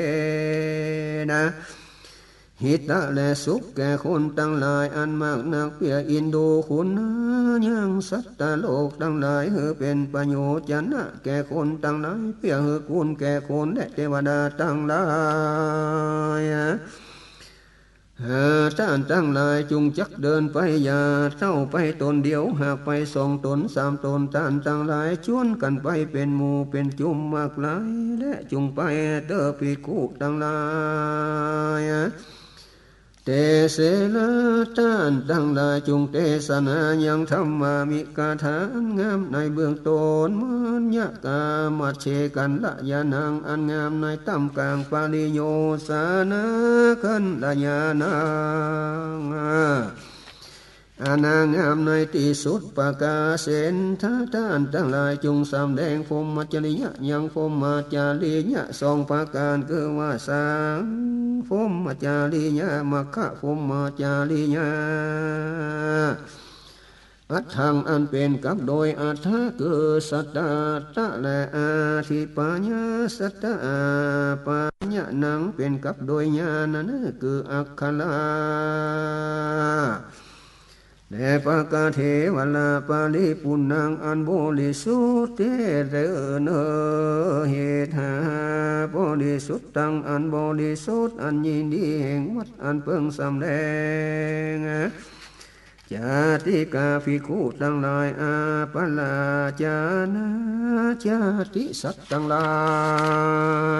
น หิตะแลสุขแก่คนตังหลายอันมากนัก เปื้อเอ็นดูคุณนา ยังสัตตโลกตังหลายหื้อเป๋นประโยชนะแก่คนตังหลาย เปื้อหื้อคุณแก่คนและเตวดาตังหลาย เออ ต้านตังหลายจุ่งจักเดินไป อย่าเต้าไปต๋นเดียว หากไปสองต๋นสามต๋น ต้านตังหลายจวนกั๋นไปเป๋นหมู่เป๋นจุ่มมากหลาย และจุ่งไปเต๊อะภิกขุตังหลาย เตเสนะ ต้านตังหลายจุ่งเตสนายังธัมมามิกถาอันงามในเบื้องต๋น มัญญกามัจเฉกัลยาณัง อันงามในต้ามก๋าง ปริโยสนะกัลยาณัง อันงามในตี้สุด ปกาเสนทะ ต้านตังหลายจุ่งสำแดงพรหมจริยะยังพรหมจริยะสองประก๋าน คือว่าสังพรหมจริยะ มัคคะพรหมจริยะ อัฏฐังอันเป๋นกับโดยอัฏฐะ คือสัตตะ ตะ และอธิปัญญาสัตตะ ปัญญานังเป๋นกับโดยญาณนะ คืออักขระ และปกเทวะละปริปุณณังอันบริสุทธิ์เตเตเนอ เหตุหาบริสุทธิ์ตังอันบริสุทธิ์อันยินดีแห่งวัตรอันเปิงสำแดง จาติกาภิกขุตังหลาย อัปปะราจานะจาติสัตว์ตังหลา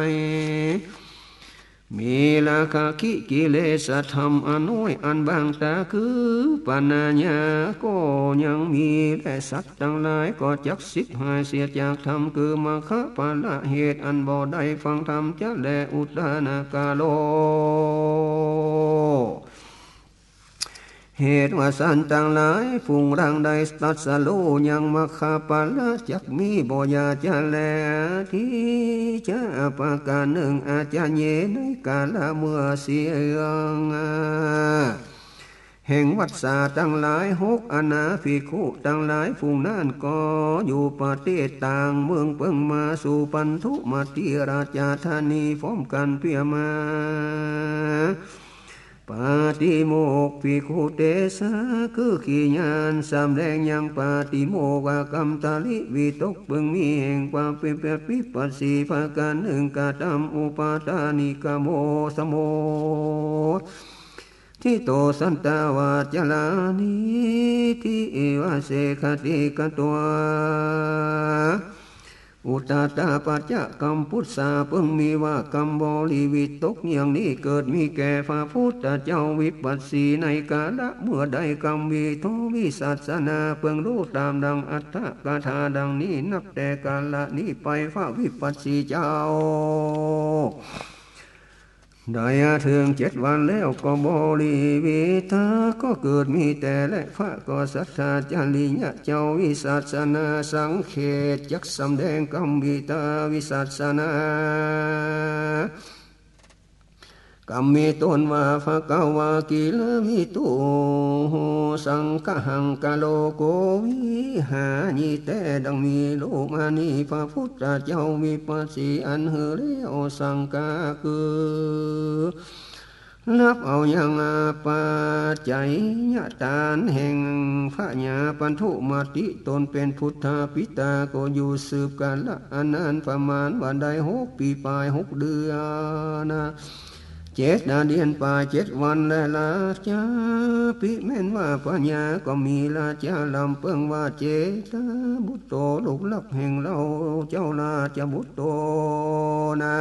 ย มีราคะกิเลสธรรมอันน้อยอันบางตา คือปัญญา ก็ยังมี และสัตว์ตังหลายก็จักสิบหายเสียจากธรรม คือมัคคะผละเหตุอันบ่ได้ฟังธรรมจะแล อุทธานากาโล เหตุว่าสัตว์ตังหลายฝูงหลังได้ตรัสฮู้ยังมัคคะผละจักมีบ่อย่าจะแล ทีฆะประก๋านนึ่ง อาจจะเย ในกาละเมื่อเสี้ยง แห่งวัสสะตังหลายหกอันนา ภิกขุตังหลายฝูงนั้นก็อยู่ประเทศต่างเมืองเปิงมาสู่ปันธุมติราชธานีพร้อมกั๋นเปื้อมา ปาติโมกข์ ภิกขุเตสะ คือกิริยาอันสำแดงยังปาติโมกขกรรมตริวิตก เปิงมีแห่งความเปียรติวิปัสสีประก๋านนึ่ง กะตำอุปาทานิกโมสโม ทิโตสัตตวาจารานิ ทิเอวะเสขติกะตวา อุตตาปัจจกรรมปุสสา เปิงมีว่ากรรมบริวิตกอย่างนี้เกิดมีแก่พระพุทธเจ้าวิปัสสีในกาละเมื่อใด กรรมวิโทวิสัชนา เปิงฮู้ต๋ามดังอัตถกถาดังนี้ นับแต่กาละนี้ไปพระวิปัสสีเจ้า ได้เถิงเจ็ดวันแล้วก็บริวิตกก็เกิดมีแต่แล พระก็สัตถาจริยะเจ้าวิสัชนาสังเขปจักสำแดงกรรมวิตกวิสัชนา กรรมมีต้นว่า ภะคะวากิรวิโต สังฆังกะโร โกวิหาริ แต๊ดังมีรูปมานี้ พระพุทธเจ้าวิปัสสีอันหื้อแล้วสังฆะคือ ฮับเอายังปัจจัยทานแห่งพญาปันธุมติ ตนเป๋นพุทธปิตาก็อยู่สืบกาละอันนั้นประมาณว่าได้หกปี๋ป๋ายหกเดือนนะ เจ็ดเดือนป๋ายเจ็ดวันแล ราชาภิ แม่นว่าพญาก็มีราชาลำเปิงว่า เจตบุตโต ลูกรักแห่งเฮาเจ้าราชบุตโตนะ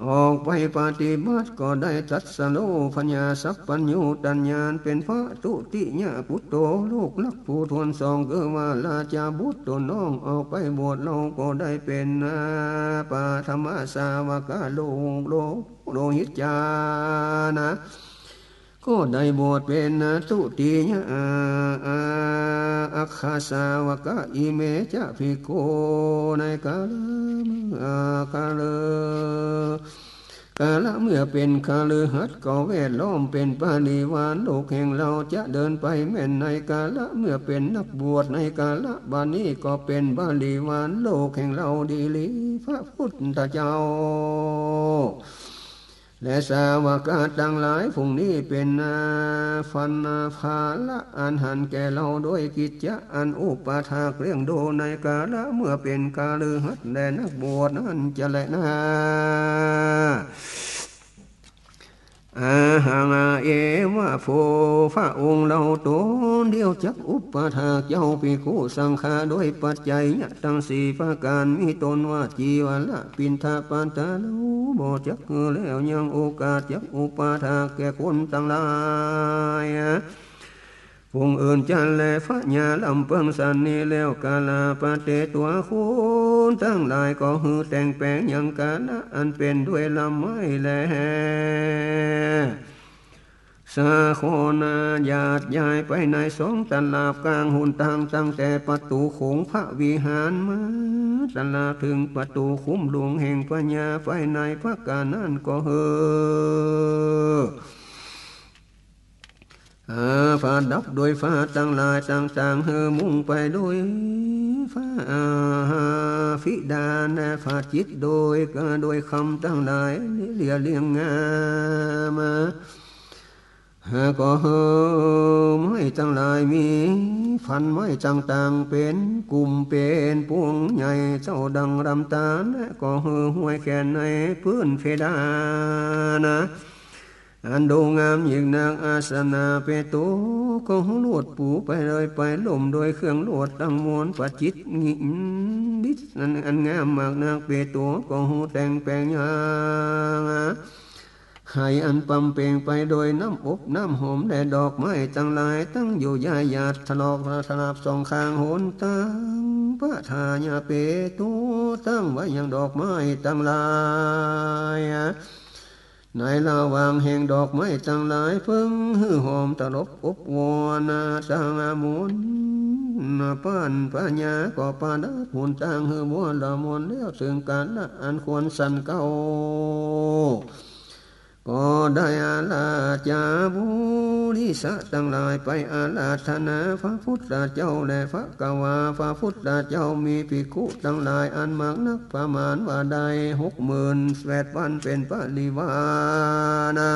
ออกไปปฏิบัติก็ได้ตรัสฮู้พญาสัพพัญญูตญาณเป๋นพระทุติยปุตโต ลูกรักผู้ถ้วนสอง คือว่าราชบุตรตนน้องออกไปบวช เฮาก็ได้เป๋นปฐมสาวกะ ลูกโล โลหิจจานะ ก็ได้บวชเป๋นทุติยอักขสาวกะ อิเมจะภิกขุ ในกาละเมื่อกาละ กาละเมื่อเป๋นคฤหัสถ์ก็แวดล้อมเป๋นบริวารโลกแห่งเฮาจะเดินไปแม่นในกาละเมื่อเป๋นนักบวช ในกาละบัดนี้ก็เป๋นบริวารโลกแห่งเฮาดีหลี พระพุทธเจ้า และสาวกะตังหลายฝูงนี้เป๋นพันภาระอันหันแก่เฮาโดยกิจจะอันอุปถากเลี้ยงดูในกาละเมื่อเป๋นคฤหัสถ์และนักบวชนั้นจะแลนา อาหัง เอวะ โภ พระองค์เฮาตนเดียวจักอุปถากเจ้าภิกขุสังฆะโดยปัจจัยตังสี่ประก๋าน มีต้นว่า จีวระ ปิณฑปาตะ เฮาบ่จักหื้อแล้วยังโอกาสจักอุปถากแก่คนตังหลาย ฝูงอื่นจะแล พญาลำเปิงสันนี้แล้ว กาละปะเต ตั๋วคนตังหลายก็หื้อแต่งแป๋งยังกาละอันเป๋นด้วยลำไม้แล สาครนา หยาดยายไปในสองตลับก๋างหนตาง ตั้งแต่ประตู๋โขงพระวิหารมาตลอดเถิงประตู๋คุ้มหลวงแห่งพญาภายในประก๋านนั้นก็หื้อ อา ประดับโดยผ้าตังหลายต่างๆ หื้อมุงไปโดยผ้าอาหาพิดาน และผ้าจิตโดย ก็โดยคำตังหลายเลี่ยเรียงงาม หาก็หื้อไม้ตังหลายมีพันไม้ต่างๆ เป๋นกุ่มเป๋นปวงใหญ่เต้าดังลำธาร และก็หื้อห้อยแขวนในปื้นเพดานนะ อันดูงามยิ่งนัก อาสนะเปโตก็หื้อลวดปูไปเลยไป ล้อมโดยเครื่องลวดตังมวล ประจิตรงินดิษอัน อันงามมากนัก เปโตก็หื้อแต่งแป๋งยังให้อันปำเป๋งไปโดยน้ำอบน้ำหอม และดอกไม้ตังหลาย ตั้งอยู่หญ้าหยาดถลอกสลับสองข้างหนตาง พระทายาเปโตตั้งไว้ยังดอกไม้ตังหลาย ในละหว่างแห่งดอกไม้ตังหลายเพิ่งหื้อหอมตลบอบอวลนา ตางอมนป้านพญาก็ประดับหนตางหื้อบัวละมนแล้ว เถิงกาละอันควรสันเก้า ก็ได้อาราธนาบุริสะตังหลายไปอาราธนาพระพุทธเจ้าและพระกวา พระพุทธเจ้ามีภิกขุตังหลายอันมากนัก ประมาณว่าได้หกหมื่นแปดพันเป๋นปริวารนะ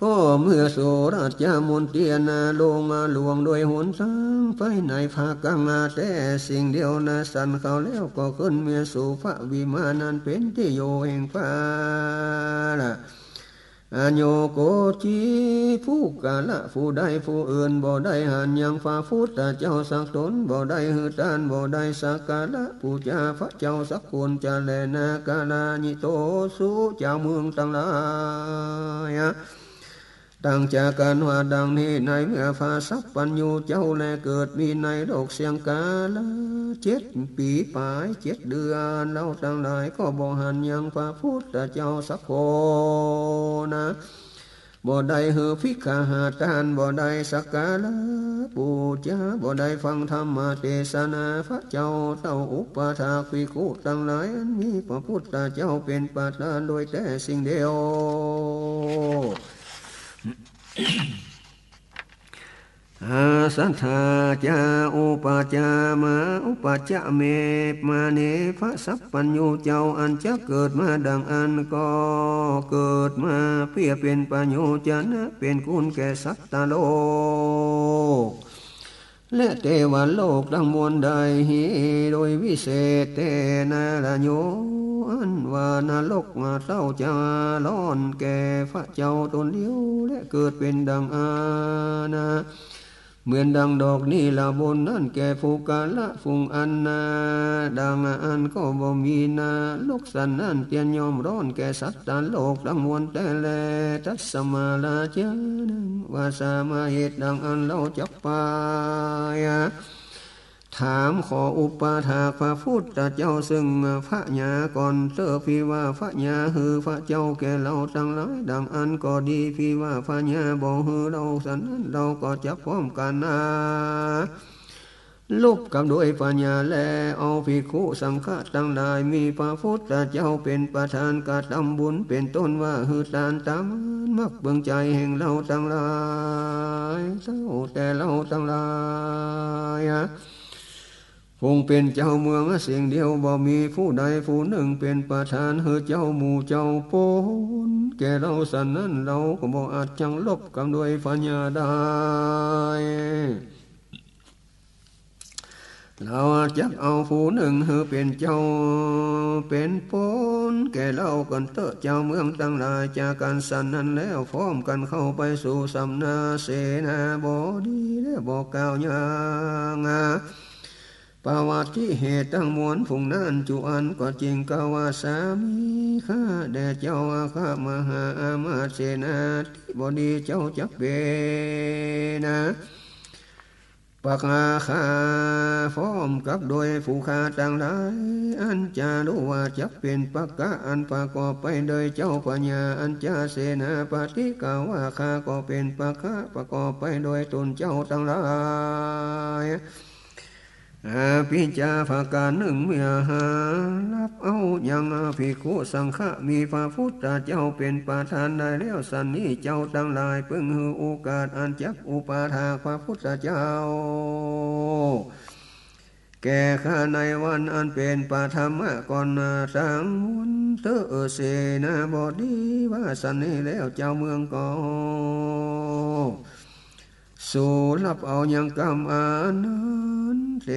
ก็เมื่อสุราชมณฑีนาลงหลวงโดยหนตางไปในภาคกลางแต่สิ่งเดียวนะ สันเขาแล้วก็ขึ้นเมียสู่พระวิมานนั้นเป๋นตี้อยู่แห่งพระละ อโยโกจีผู้กาละผู้ใดผู้อื่นบ่ได้หันยังพระพุทธเจ้าสักตน บ่ได้หื้อตาน บ่ได้สักการะปู๋จาพระเจ้าสักคนจะแลนา กาลายิโตสุ เจ้าเมืองตังหลาย ตั้งจากั๋นว่าดังนี้ ในเมื่อพระสัพพัญญูเจ้าแลเกิดมีในโลกเสี้ยงกาละเจ็ดปี๋ป๋ายเจ็ดเดือน เฮาตังหลายก็บ่หันยังพระพุทธเจ้าสักคนนะ บ่ได้หื้อภิกขาหารตาน บ่ได้สักการะปู๋จา บ่ได้ฟังธรรมเตสนา พระเจ้าเต้าอุปถากภิกขุตังหลายอันมีพระพุทธเจ้าเป๋นประธานโดยแต๊สิ่งเดียว อาสัทธาจา อุปจามา อุปจาเม มาเน พระสัพพัญญูเจ้าอันจักเกิดมาดังอั้นก็เกิดมาเปื้อเป๋นประโยชนะ เป๋นคุณแก่สัตตโลก และเตวโลกตังมวลได้ โดยวิเศษแต๊นาละโย อันว่านรกเต้าจะฮ้อนแก่พระเจ้าต๋นเดียว และเกิดเป๋นดังอั้นนะ เหมือนดังดอกนี้ละบนนั้นแก่ผู้กาละผู้อันนา ดังอั้นก็บ่มีนรกสันนั้นเตียนย่อมฮ้อนแก่สัตตโลกตังมวลแต๊แล ตัสมาราชานัง ว่าสามาเหตุดังอั้นเฮาจักไป ถามขออุปถากพระพุทธเจ้าซึ่งพญาก่อนเต๊อะ ภิวาพญาหื้อพระเจ้าแก่เฮาตังหลาย ดังอั้นก็ดี ภิวาพญาบ่หื้อเฮาสันนั้น เฮาก็จักพร้อมกั๋นนะ ลบกับด้วยพญาแล เอาภิกขุสังฆะตังหลาย มีพระพุทธเจ้าเป๋นประธาน กระตำบุญเป๋นต้นว่าหื้อตานต๋ามมักเปิงใจ๋แห่งเฮาตังหลาย เต้าแต่เฮาตังหลาย ผู้เป๋นเจ้าเมืองสิ่งเดียว บ่มีผู้ใดผู้นึ่งเป๋นประธานหื้อเจ้าหมู่เจ้าปนแก่เฮาสันนั้น เฮาก็บ่อาจจักลบกับด้วยพญาได้ เฮาจักเอาผู้นึ่งหื้อเป๋นเจ้าเป๋นปนแก่เฮาก่อนเต๊อะ เจ้าเมืองตังหลาย จากั๋นสันนั้นแล้ว พร้อมกั๋นเข้าไปสู่สำนาเสนาบดี และบ่กล่าวยัง ประวัติเหตุตังมวลฝูงนั้น จุอันก็จริงกาว่า สามีข้าแด่เจ้าอาคะมหาอามาตย์เสนาธิบดีเจ้าจักเป๋นนะ ปะกะข้าพร้อมกับด้วยฝูงข้าตังหลาย อันจาฮู้ว่าจักเป๋นปะกะอันประกอบไปโดยเจ้าพญา อันจาเสนาปติกล่าวว่า ข้าก็เป๋นปะกะประกอบไปโดยต๋นเจ้าตังหลาย อภิจาประก๋านนึ่ง เมื่อหาฮับเอายังภิกขุสังฆะมีพระพุทธเจ้าเป๋นประธานได้แล้วสันนี้ เจ้าตังหลายเปิงหื้อโอกาสอันจักอุปถากพระพุทธเจ้า แก่ข้าในวันอันเป๋นปฐมะก่อนตังมวลเต๊อะ เสนาบดีว่าสันนี้แล้ว เจ้าเมืองก็ สูฮับเอายังกำอันนั้นเต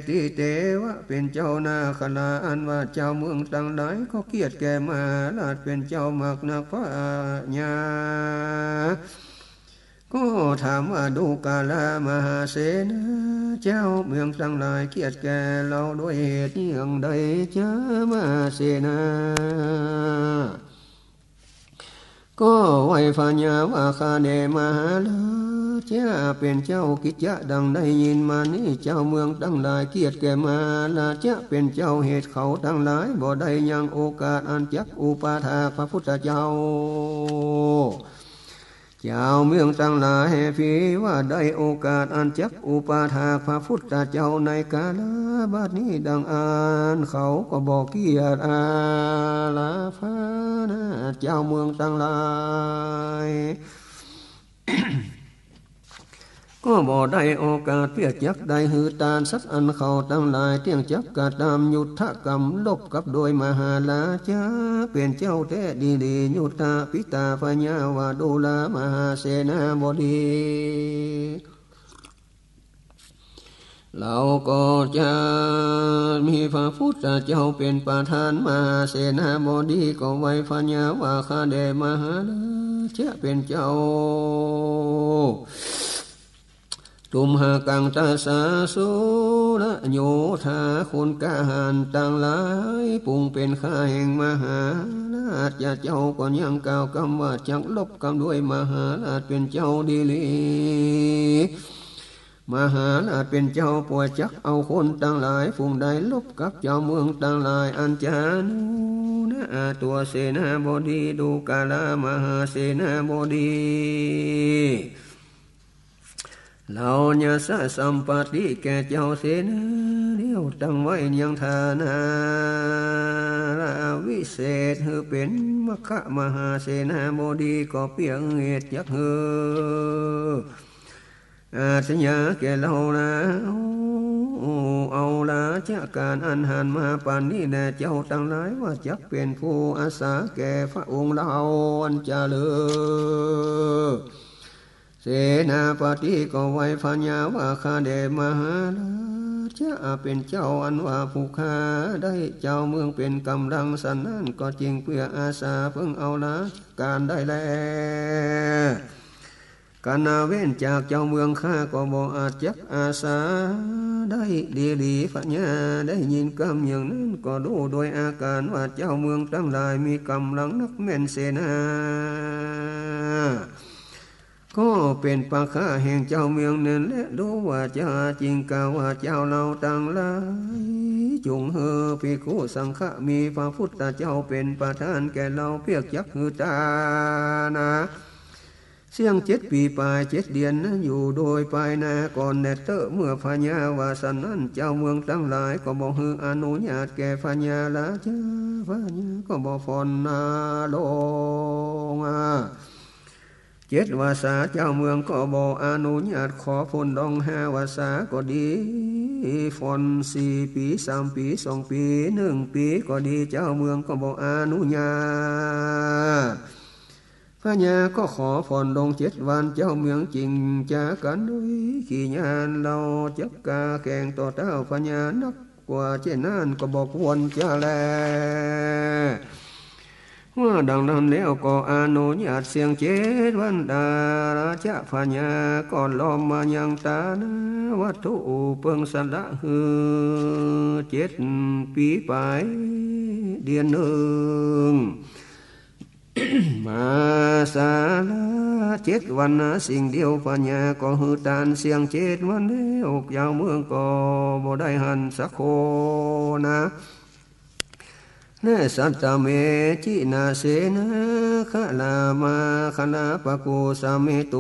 ติเตวะ เป๋นเจ้านาครา อันว่าเจ้าเมืองตังหลายก็เกียรติแก่มหาราชเป๋นเจ้ามากนัก พญาก็ถามว่า ดูกรา มหาเสนา เจ้าเมืองตังหลายเกียรติแก่เฮาด้วยเหตุเยื่องใดจา มหาเสนา ก็ไหว้พญาว่า ข้าแด่มหาราชะเป๋นเจ้า กิจจะดังได้ยินมานี้ เจ้าเมืองตังหลายเกียรติแก่มหาราชะเป๋นเจ้า เหตุเขาตังหลายบ่ได้ยังโอกาสอันจักอุปถากพระพุทธเจ้า เจ้าเมืองตังหลาย เป๋นว่าได้โอกาสอันจักอุปถากพระพุทธเจ้าในกาลบัดนี้ ดังอั้นเขาก็บ่เกียรติอาราธนา เจ้าเมืองตังหลาย ก็บ่ได้โอกาสเปื้อจักได้หื้อตานสัตว์อันเขาตังหลายเตี้ยงจักกระตำยุทธกรรมรบกับโดยมหาราชะเป๋นเจ้าแต๊ดีหลี ยุทธปิตาพญาวดุรมหาเสนาบดี เราก็จะมีพระพุทธเจ้าเป๋นประธาน มหาเสนาบดีก็ไหว้พญาว่า ข้าแด่มหาราชะเป๋นเจ้า ตุมหากังตัสสะสุรโยธา คนกล้าหาญตังหลาย ปุงเป๋นข้าแห่งมหาราชเจ้า ก็ยังกล่าวกำว่าจักรบกำด้วยมหาราชเป๋นเจ้าดีหลี มหาราชเป๋นเจ้าปวดจักเอาคนตังหลาย ปุงได้รบกับเจ้าเมืองตังหลาย อันจานุนะตัวเสนาบดี ดูกรามาหาเสนาบดี เหล่ายศสัมปัตติแก่เจ้าเสนาแล้ว ตั้งไว้ยังฐานะวิเศษ หื้อเป๋นมัคคะมหาเสนาบดี ก็เปื้อเหตุจักหื้ออาสยาแก่เฮานา เอาราชการอันหันมาปานนี้แล เจ้าตังหลายว่าจักเป๋นผู้อาสาแก่พระองค์เฮาอันจะเลิศ เสนาปติก็ไหว้พญาว่า ข้าแด่มหาราชะเป๋นเจ้า อันว่าผู้ข้าได้เจ้าเมืองเป๋นก๋ำลังสันนั้น ก็จึงเปื้ออาสาเปิงเอาราชการได้แล คันเว้นจากเจ้าเมืองข้าก็บ่อาจจักอาสาได้ดีหลี พญาได้ยินกำอย่างนั้นก็ฮู้โดยอาก๋านว่าเจ้าเมืองตังหลายมีก๋ำลังนักแม่นเสนา ก็เป๋นปาคะแห่งเจ้าเมืองนั้นแล ฮู้ว่าจาจริงกล่าวว่า เจ้าเฮาตังหลาย จุ่งหื้อภิกขุสังฆะ มีพระพุทธเจ้าเป๋นประธานแก่เฮา เปื้อจักหื้อตานะ เสี้ยงเจ็ดปี๋ป๋ายเจ็ดเดือนนั้นอยู่โดยปายหน้าก่อนแลเต๊อะ เมื่อพญาว่าสันนั้น เจ้าเมืองตังหลายก็บ่หื้ออนุญาตแก่พญาราชา พญาก็บ่ผ่อนนาลง เจ็ดวาษา เจ้าเมืองก็บ่อนุญาต ขอผ่อนลงห้าวาษาก็ดี ผ่อนสี่ปี๋ สามปี๋ สองปี๋ นึ่งปี๋ก็ดี เจ้าเมืองก็บ่อนุญาต พญาก็ขอผ่อนลงเจ็ดวัน เจ้าเมืองจึงจ๋ากั๋นโดยขี้ย้าน เฮาจักกล้าแข่งต่อต้านพญานัก กว่าเจ้านั้นก็บ่ควรจะแล ว่าดังนั้นแล้วก็อนุญาตเสี้ยงเจ็ดวัน ราชพญาก็ล้อมมายังตานะวัตถุ เปิงสละหื้อเจ็ดปี๋ป๋ายเดือนนึ่ง มาสละเจ็ดวันนะสิ่งเดียว พญาก็หื้อตานเสี้ยงเจ็ดวันแล้ว เจ้าเมืองก็บ่ได้หันสักคนนะ และสัตตะเม จินาเสนา คลามา คลาปะโก สะเม โต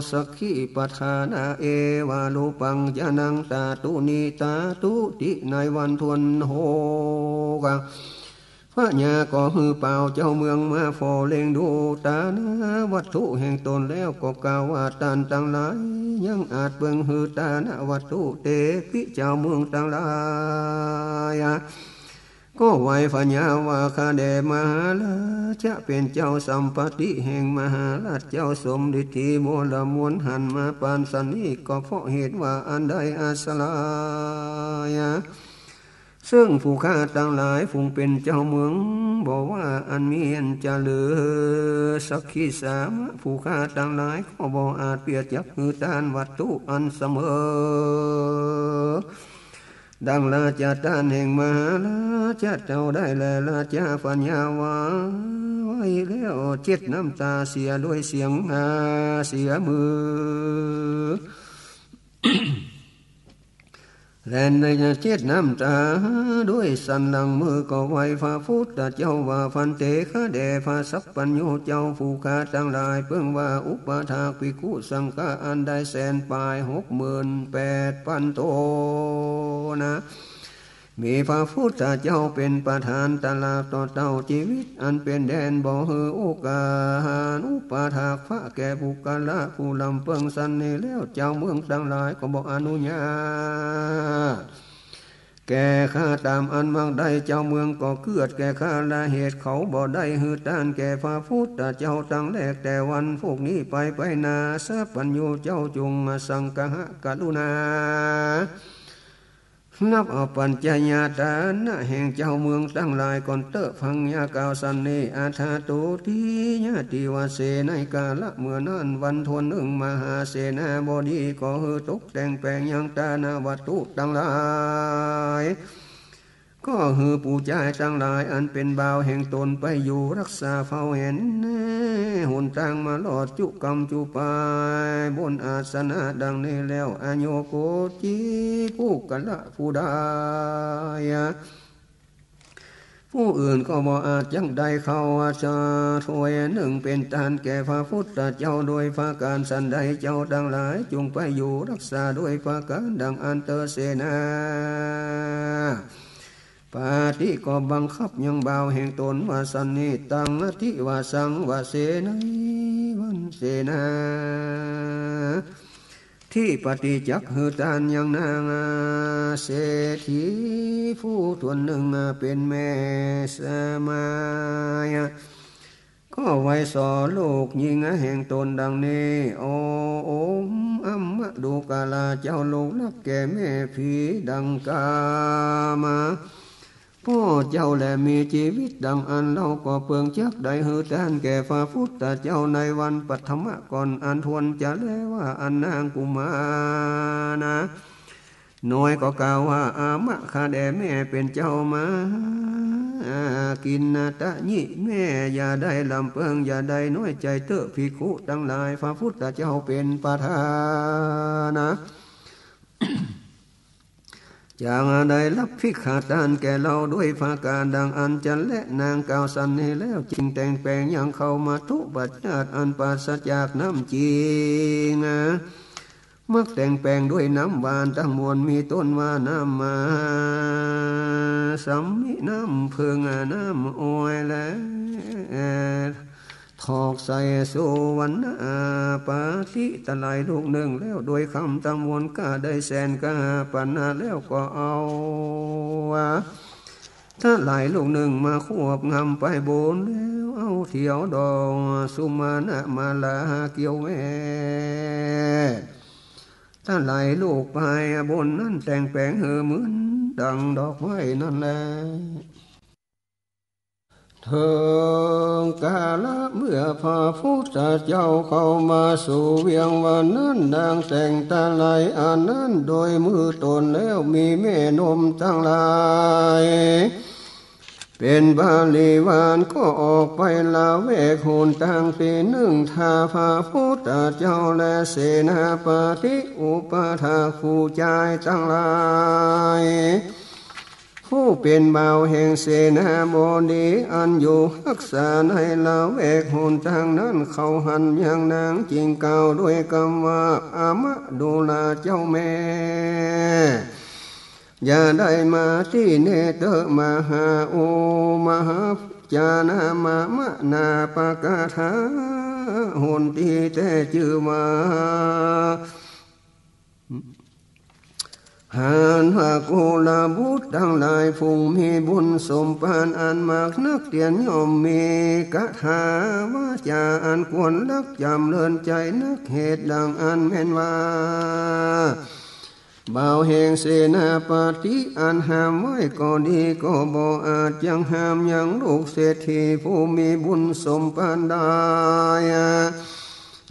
สักขีปะทานะ เอวะรูปัง จะนัง ตาตุ นิตาตุติ ในวันทวนหก พญาก็หื้อป่าวเจ้าเมืองมาผ่อเล็งดูตานะวัตถุแห่งตนแล้วก็กล่าวว่า ต้านตังหลายยังอาจเปิงหื้อตานะวัตถุเตปิ เจ้าเมืองตังหลาย ก็ไหว้พญาว่า ข้าแด่มหาราชะเป๋นเจ้า สัมปัตติแห่งมหาราชเจ้าสมฤทธิวรมวลหันมาปานสันนี้ ก็เพราะเหตุว่าอันใด อาสรายะ ซึ่งผู้ข้าตังหลายผู้เป๋นเจ้าเมืองบ่ว่าอันมีอันจะเหลือ สักขีสามะ ผู้ข้าตังหลายก็บ่อาจเปื้อจักหื้อต้านวัตถุอันเสมอ ดังราชต้านแห่งมหาราชเจ้าได้แล ราชาปัญญาว่าไว้แล้ว เช็ดน้ำต๋าเสียด้วยเสียงหาเสียมือ และได้เช็ดน้ำต๋าด้วยสันหลังมือ ก็ไหว้พระพุทธเจ้าว่า ภันเต ข้าแด่พระสัพพัญญูเจ้าผู้ข้าตังหลาย เปิงว่าอุปถากภิกขุสังฆะอันได้แสนปายหกหมื่นแปดปันโตนะ มีพระพุทธเจ้าเป๋นประธานตลอดต่อเต้า จีวิตอันเป๋นแดนบ่หื้อโอกาสอุปถากพระแก่ปุคคละผู้ลำเปิงสันนี้แล้ว จาวเมืองตังหลายก็บ่อนุญาตแก่ข้าต๋ามอันมักได้ จาวเมืองก็เกื้อดแก่ข้า ละเหตุเขาบ่ได้หื้อต้านแก่พระพุทธเจ้าตั้งแรก แต่วันพูกนี้ไปไปนา สัพพัญญูเจ้าจุ่งมาสังฆะกรุณา นับเอาปัญจญาตานะแห่งจาวเมืองตังหลายก่อนเต๊อะ พังยากล่าวสันนี้ อัฏฐาตุติยะติวาเส ในกาละเมื่อนั้นวันถ้วนนึ่ง มหาเสนาบดีก็หื้อตกแต่งแป๋งยังตานะวัตถุตังหลาย ก็หื้อผู้จายตังหลายอันเป๋นบ่าวแห่งต๋นไปอยู่ฮักษาเฝ้าเห็นแน่หนตางมาลอดจุกำจุปายบนอาสนะดังนี้แล้ว อโยโกจิ ปุคคละผู้ใด ผู้อื่นก็บ่อาจจักได้เข้ามาถ้วยนึ่งเป๋นต้านแก่พระพุทธเจ้าโดยประก๋านสันใด เจ้าตังหลายจุ่งไปอยู่ฮักษาโดยประก๋านดังอั้นเต๊อะ เสนา บดีก็บังคับยังบ่าวแห่งต๋นว่าสันนี้ ตังอธิวาสังวาเสนะ วันเสนา ธิปติจักหื้อต้านยังนางเศรษฐีผู้ถ้วนนึ่งเป๋นแม่สะใภ้ ก็ไหว้สอลูกญิงแห่งต๋นดังนี้ โอองค์อมะดูกะลาเจ้า ลูกฮักแก่แม่ผีดังกล่าวมา ป้อเจ้าแลมีจีวิตดังอั้น เฮาก็เปิงจักได้หื้อต้านแก่พระพุทธเจ้าในวันปัทมะก่อนอันถ้วนจะแลว่า อั้นนางกุมารน้อยก็กล่าวว่า อามะ ข้าแด่แม่เป๋นเจ้ามา กิณฑะยิ แม่อย่าได้ลำเปิง อย่าได้น้อยใจ๋เต๊อะภิกขุตังหลาย พระพุทธเจ้าเป๋นประธานนะ จักได้ฮับภิกขะต้านแก่เฮาโดยประก๋านดังอั้นจะแล นางกล่าวสันนี้แล้ว จึงแต่งแป๋งยังเข้ามัทธุปายาสอันปราศจากน้ำจริง มักแต่งแป๋งด้วยน้ำหวานตังมวล มีต้นว่าน้ำมะสามิ น้ำเผิ้ง น้ำอ้อย และ ถอกใส่สุวรรณปาฏิ ทะไหลลูกนึ่งแล้ว โดยคำตังมวลก็ได้แสนก้าปันนา แล้วก็เอาทะไหลลูกนึ่งมาควบงำไปบน แล้วเอาเถียวดอกสุมาณะมาลาเกี่ยวแวด ทะไหลลูกไปบนนั้น แต่งแป๋งหื้อเหมือนดังดอกไม้นั้นแล เถิงกาละเมื่อพระพุทธเจ้าเข้ามาสู่เวียงวันนั้น นางแต่งทะไหลอันนั้นโดยมือต๋นแล้ว มีแม่นมตังหลายเป๋นบริวาร ก็ออกไปละแวกหนตางตี้นึ่ง ถ้าพระพุทธเจ้าและเสนาปฏิ อุปถากผู้จายตังหลาย ผู้เป๋นบ่าวแห่งเสนาบดีอันอยู่ฮักษาในละแวกหนตางนั้น เขาหันยังนางจึงกล่าวด้วยกำว่า อามะ ดูราเจ้าแม่ อย่าได้มาตี้นี่เต๊อะ มหาอุ มหาจานะ มะมะนาปะกะทา หนตี้แต๊จื้อว่า หาณากุลบุตรตังหลาย ผู้มีบุญสมภารอันมากนัก เตียนย่อมมีกะทาวาจาอันควรฮักจ๋ำเริญใจ๋นัก เหตุดังอั้นแม่นว่า บ่าวแห่งเสนาปฏิอันห้ามไว้ก็ดี ก็บ่อาจยังห้ามยังลูกเศรษฐีผู้มีบุญสมภารได้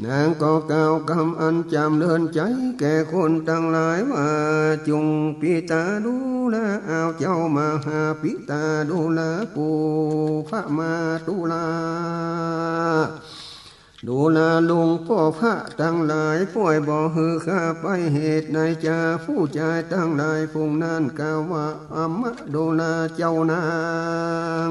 นางก็กล่าวกำอันจำเริญใจ๋แก่คนตังหลายว่า จุ่งปิตาดูรา เอาเจ้ามหาปิตาดูรา ปู่พระมาตุลา ดูราลุงป้อพระตังหลาย ป้วยบ่หื้อข้าไปเหตุใดจา ผู้จายตังหลายฝูงนั้นกล่าวว่า อำมาดูราเจ้านาง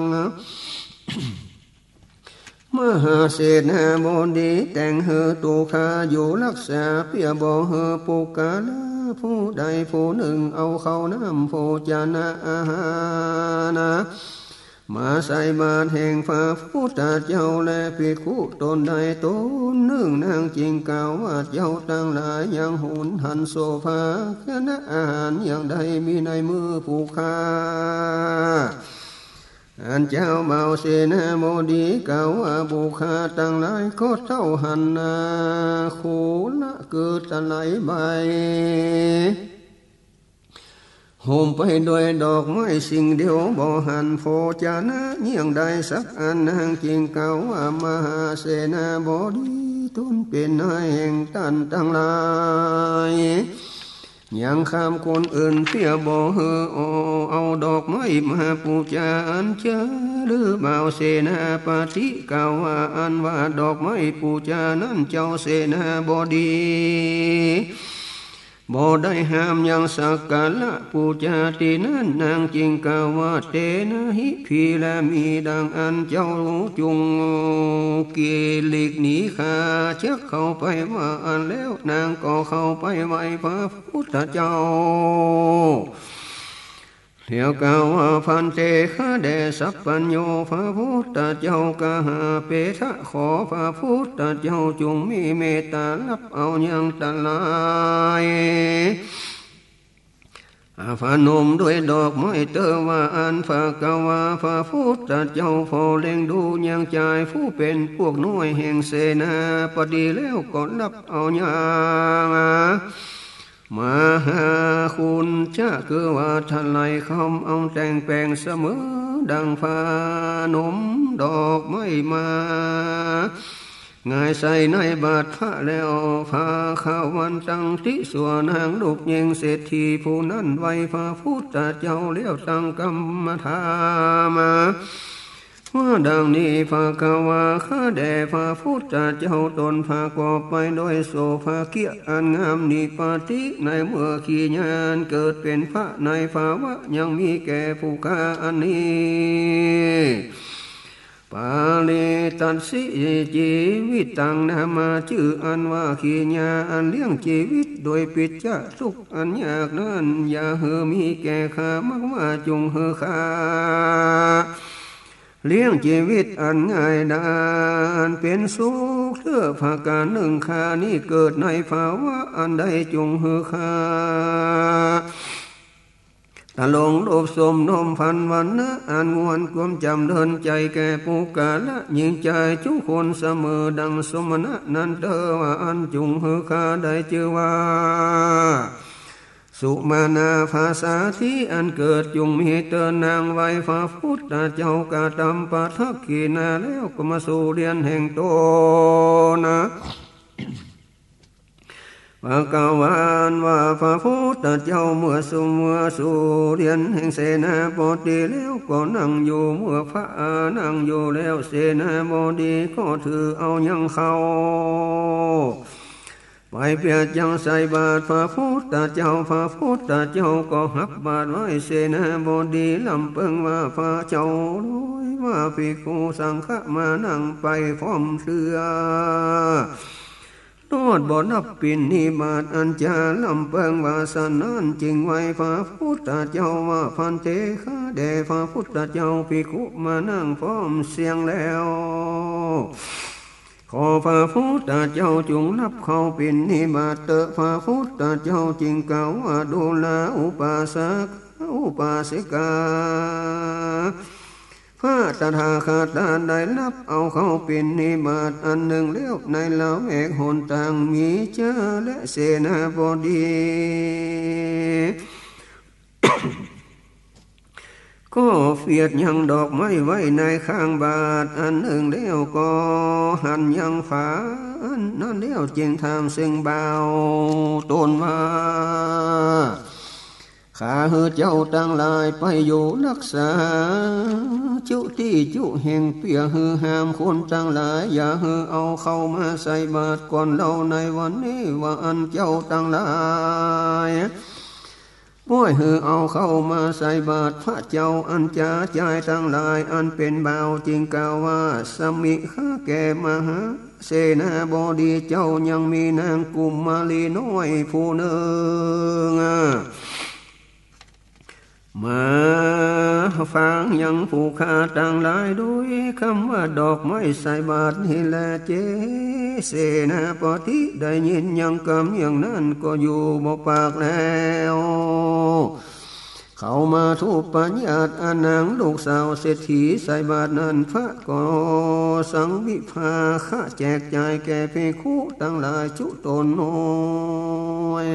มหาเสนาบดีแต่งหื้อตั๋วข้าอยู่รักษา เปื้อบ่หื้อปุคคละผู้ใดผู้นึ่งเอาข้าวน้ำโภชนะอาหาร มาใส่บาตรแห่งพระพุทธเจ้าและภิกขุตนใดตนนึ่ง นางจึงกล่าวว่า เจ้าตังหลายยังหุนหันโสภาชนะอาหารอย่างใดมีในมือผู้ข้า อันเจ้าบ่าวเสนาบดีกล่าวว่า บุคคลตังหลายก็เต้าหั้นนา โคละคือตะไลใบ หุ้มไปด้วยดอกไม้สิ่งเดียว บ่หันโภชนะอย่างใดสักอัน นางจึงกล่าวว่า มหาเสนาบดี ตนเป็นนายแห่งต้านตังหลาย ยังข้ามคนอื่นเปื้อบ่หื้อเอา เอาดอกไม้มาปู๋จาอันเจ้า หรือบ่าวเสนาบดีกล่าวว่า อันว่าดอกไม้ปู๋จานั้นเจ้าเสนาบดี บ่ได้ห้ามยังสักการะปู๋จาตี้นั้น นางจึงกล่าวว่า เตนะหิ พีละมีดังอั้น เจ้าจุ่งหลีกหนีข้าจักเข้าไป ว่าอั้นแล้วนางก็เข้าไปไหว้พระพุทธเจ้า แล้วกล่าวว่า ภันเต ข้าแด่สัพพัญญู พระพุทธเจ้ากหาเปทะ ขอพระพุทธเจ้าจุ่งมีเมตต๋าฮับเอายังตะไล อา พนมด้วยดอกไม้เต๋อว่าอั้น ภะคะวา พระพุทธเจ้าผ่อเล็งดูยังจายผู้เป๋นพวกน้อยแห่งเสนาบดีแล้วก็ฮับเอายัง มหาคุณจะคือว่าตะไลคำเอาแต่งแป๋งเสมอดังพนมดอกไม้มา หงายใส่ในบาตรพระแล้ว ภาคะวันตัง ติสรณัง ลูกเยงเศรษฐีผู้นั้นไหว้พระพุทธเจ้าแล้วตั้งกำถามมาว่าดังนี้ ภะคะวา ข้าแด่พระพุทธเจ้า ตนประกอบไปด้วยโสภาเกียรติอันงาม นิปาติ ในเมื่อขีญาอันเกิดเป๋นพระในภาวะยังมีแก่ผู้ข้าอันนี้ ปาริตัสสิ จีวิตัง นามา จื้ออันว่าขีญาอันเลี้ยงจีวิตโดยปิจจะทุกข์อันยากนั้น อย่าหื้อมีแก่ข้า มักว่าจุ่งหื้อข้าเลี้ยงจีวิตอันง่ายดายอันเป๋นสุขเตื้อประก๋านนึ่ง ข้านี้เกิดในภาวะอันใดจุ่งหื้อข้า ตะลงรูปสมนมพันวรรณะ อันงวนความจ๋ำเริญใจ๋แก่ปุคคละญิงจายจุคนเสมอดังสมณะนั้นเตอว่าอั้น จุ่งหื้อข้าได้จื้อว่า สุมาณาภาษาที่อันเกิดจุ่งมีเตอนางไหว้พระพุทธเจ้ากระตำปะทักขิณาแล้วก็มาสู่เรือนแห่งตนนะ ภะคะวา อันว่าพระพุทธเจ้าเมื่อสู่เมื่อสู่เรือนแห่งเสนาบดีแล้วก็นั่งอยู่ เมื่อพระอานั่งอยู่แล้ว เสนาบดีก็ถือเอายังข้าวไปเปื้อจักใส่บาตรพระพุทธเจ้า พระพุทธเจ้าก็ฮับบาตรไหว้เสนาบดี ลำเปิงว่า พระเจ้ารู้ว่าภิกขุสังฆะมานั่งไปพร้อมเตื้อ นอดบ่ฮับปิณฑิบาตอันจา ลำเปิงว่าสะนั้นจึงไหว้พระพุทธเจ้าว่า ภันเต ข้าแด่พระพุทธเจ้า ภิกขุมานั่งพร้อมเสี้ยงแล้ว ขอพระพุทธเจ้าจุ่งฮับข้าวปิณฑิบาตเตอะ พระพุทธเจ้าจึงกล่าวว่า ดูรา อุปาสกะ อุปาสิกา พระตถาคตะได้ฮับเอาข้าวปิณฑิบาตอันนึ่งแล้ว ในละแวกหนตางมีจาและเสนาบดี ค ก็เฟียดยังดอกไม้ไว้ในข้างบาตรอันนึ่งแล้ว ก็หันยังฝาอันนั้นแล้ว จึงถามเซิ่งบ่าวต๋นว่า ข้าหื้อเจ้าตังหลายไปอยู่ฮักษาจุตี้จุแห่ง เปื้อหื้อห้ามคนตังหลาย อย่าหื้อเอาเข้ามาใส่บาตรก่อนเล่าในวันนี้ ว่าอั้นเจ้าตังหลาย ป้อยหื้อเอาเข้ามาใส่บาตร พระเจ้าอัญจาจายตังหลาย อันเป๋นบ่าวจึงกล่าวว่า สมิขะ แก่มหาเสนาบดีเจ้า ยังมีนางกุมมารีน้อยผู้นึ่ง มาฟังยังผู้ข้าตังหลาย โดยกำว่าดอกไม้ใส่บาตรนี้แล เจ เสนาบดีได้ยินยังกำอย่างนั้น ก็อยู่บ่ปากแล้ว เขามาทูปปัญญัติอันนางลูกสาวเศรษฐีใส่บาตรนั้น พระก็สังวิภาคะแจกจ่ายแก่ภิกขุตังหลายจุตนน้อย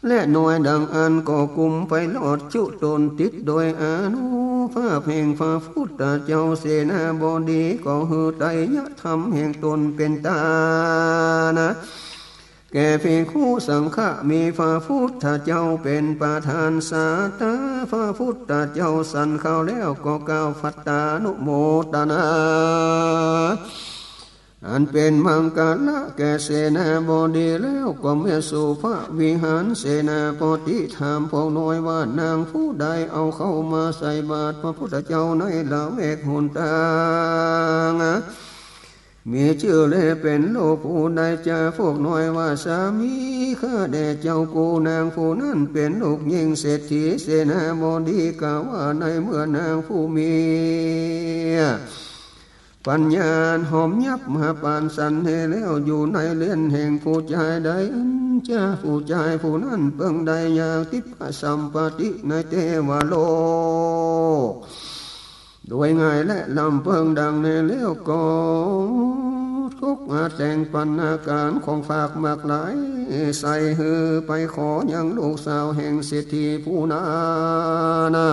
และน้อยดังอั้น ก็กุมไปรอดจุตน ติดโดยอานุภาพแห่งพระพุทธเจ้า เสนาบดีก็หื้อไตรยธรรมแห่งต๋นเป๋นตานะ แก่ภิกขุสังฆะ มีพระพุทธเจ้าเป๋นประธาน ศาสดาพระพุทธเจ้าสันเขาแล้ว ก็กล่าวภัตตานุโมทนา อันเป๋นมังคละแก่เสนาบดีแล้ว ก็เมียสู่พระวิหาร เสนาบดีถามพวกน้อยว่า นางผู้ใดเอาเข้ามาใส่บาตรพระพุทธเจ้าในละแวกหนตาง มีจื้อและเป๋นลูกผู้ใดจา พวกน้อยว่า สมิขะ แด่เจ้ากู้ นางผู้นั้นเป๋นลูกญิงเศรษฐี เสนาบดีกล่าวว่า ในเมื่อนางผู้มีปัญญาหอมยับมาปานสันนี้แล้ว อยู่ในเรือนแห่งผู้จายใด อันจาผู้จายผู้นั้นเปิงได้อย่างทิพยสัมปติในเตวโลก โดยง่ายและลำเปิงดังนี้แล้ว ก็ตกมาแต่งปัณณาหารของฝากมากหลาย ใส่หื้อไปขอยังลูกสาวแห่งเศรษฐีผู้นั้นนะ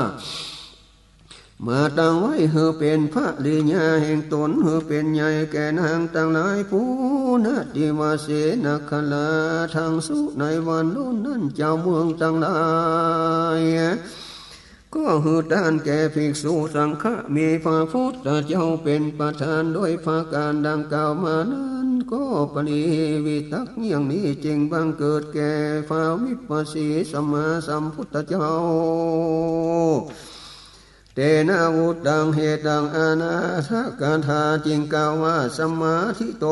มาตั้งไว้หื้อเป๋นภริยาแห่งต๋น หื้อเป๋นใหญ่แก่นางตังหลาย ปุณณะ ติวาเส นาครา ทังสุ ในวันโน้นนั้น เจ้าเมืองตังหลาย ก็หื้อต้านแก่ภิกษุสังฆะ มีพระพุทธเจ้าเป๋นประธาน โดยประก๋านดังกล่าวมานั้น ก็ปริวิตกอย่างนี้ จึงบังเกิดแก่พระวิปัสสีสัมมาสัมพุทธเจ้า เตนะ วุตตัง เหตัง อนาถกถา จึงกล่าวว่า สมมาทิฏฐิโต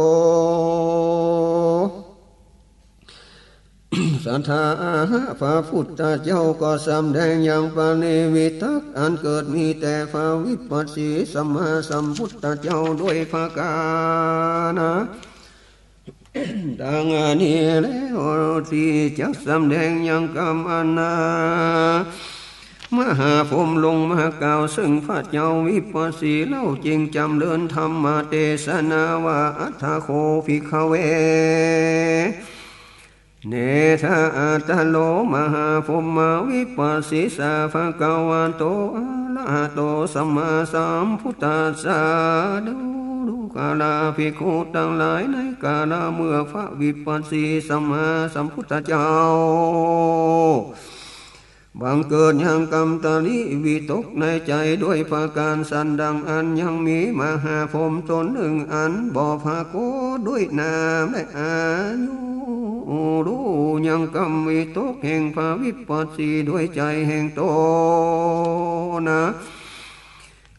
สัตถา พระพุทธเจ้าก็สำแดงยังปริวิตกอันเกิดมีแต่พระวิปัสสีสัมมาสัมพุทธเจ้าโดยประก๋านดังนี้แล้ว ตี้จักสำแดงยังกำอันนา มหาพรหมลงมากล่าวเซิ่งพระเจ้าวิปัสสีเล่า จึงจ๋ำเริญธรรมเตสนาว่า อัตถะโข ภิกขะเว เนถะ อัตถะโล มหาพรหมา วิปัสสีสา ภะคะวะโต อะระหะโต สัมมาสัมพุทธัสสะ ดูกราภิกขุตังหลาย ในกาละเมื่อพระวิปัสสีสัมมาสัมพุทธเจ้า บังเกิดยังกำตริวิตกในใจ๋ด้วยประก๋านสันดังอั้น ยังมีมหาพรหมต๋นนึ่งอันบ่ปรากฏด้วยนามและอายุ ฮู้ยังกำวิตกแห่งพระวิปัสสีด้วยใจ๋แห่งต๋นนะ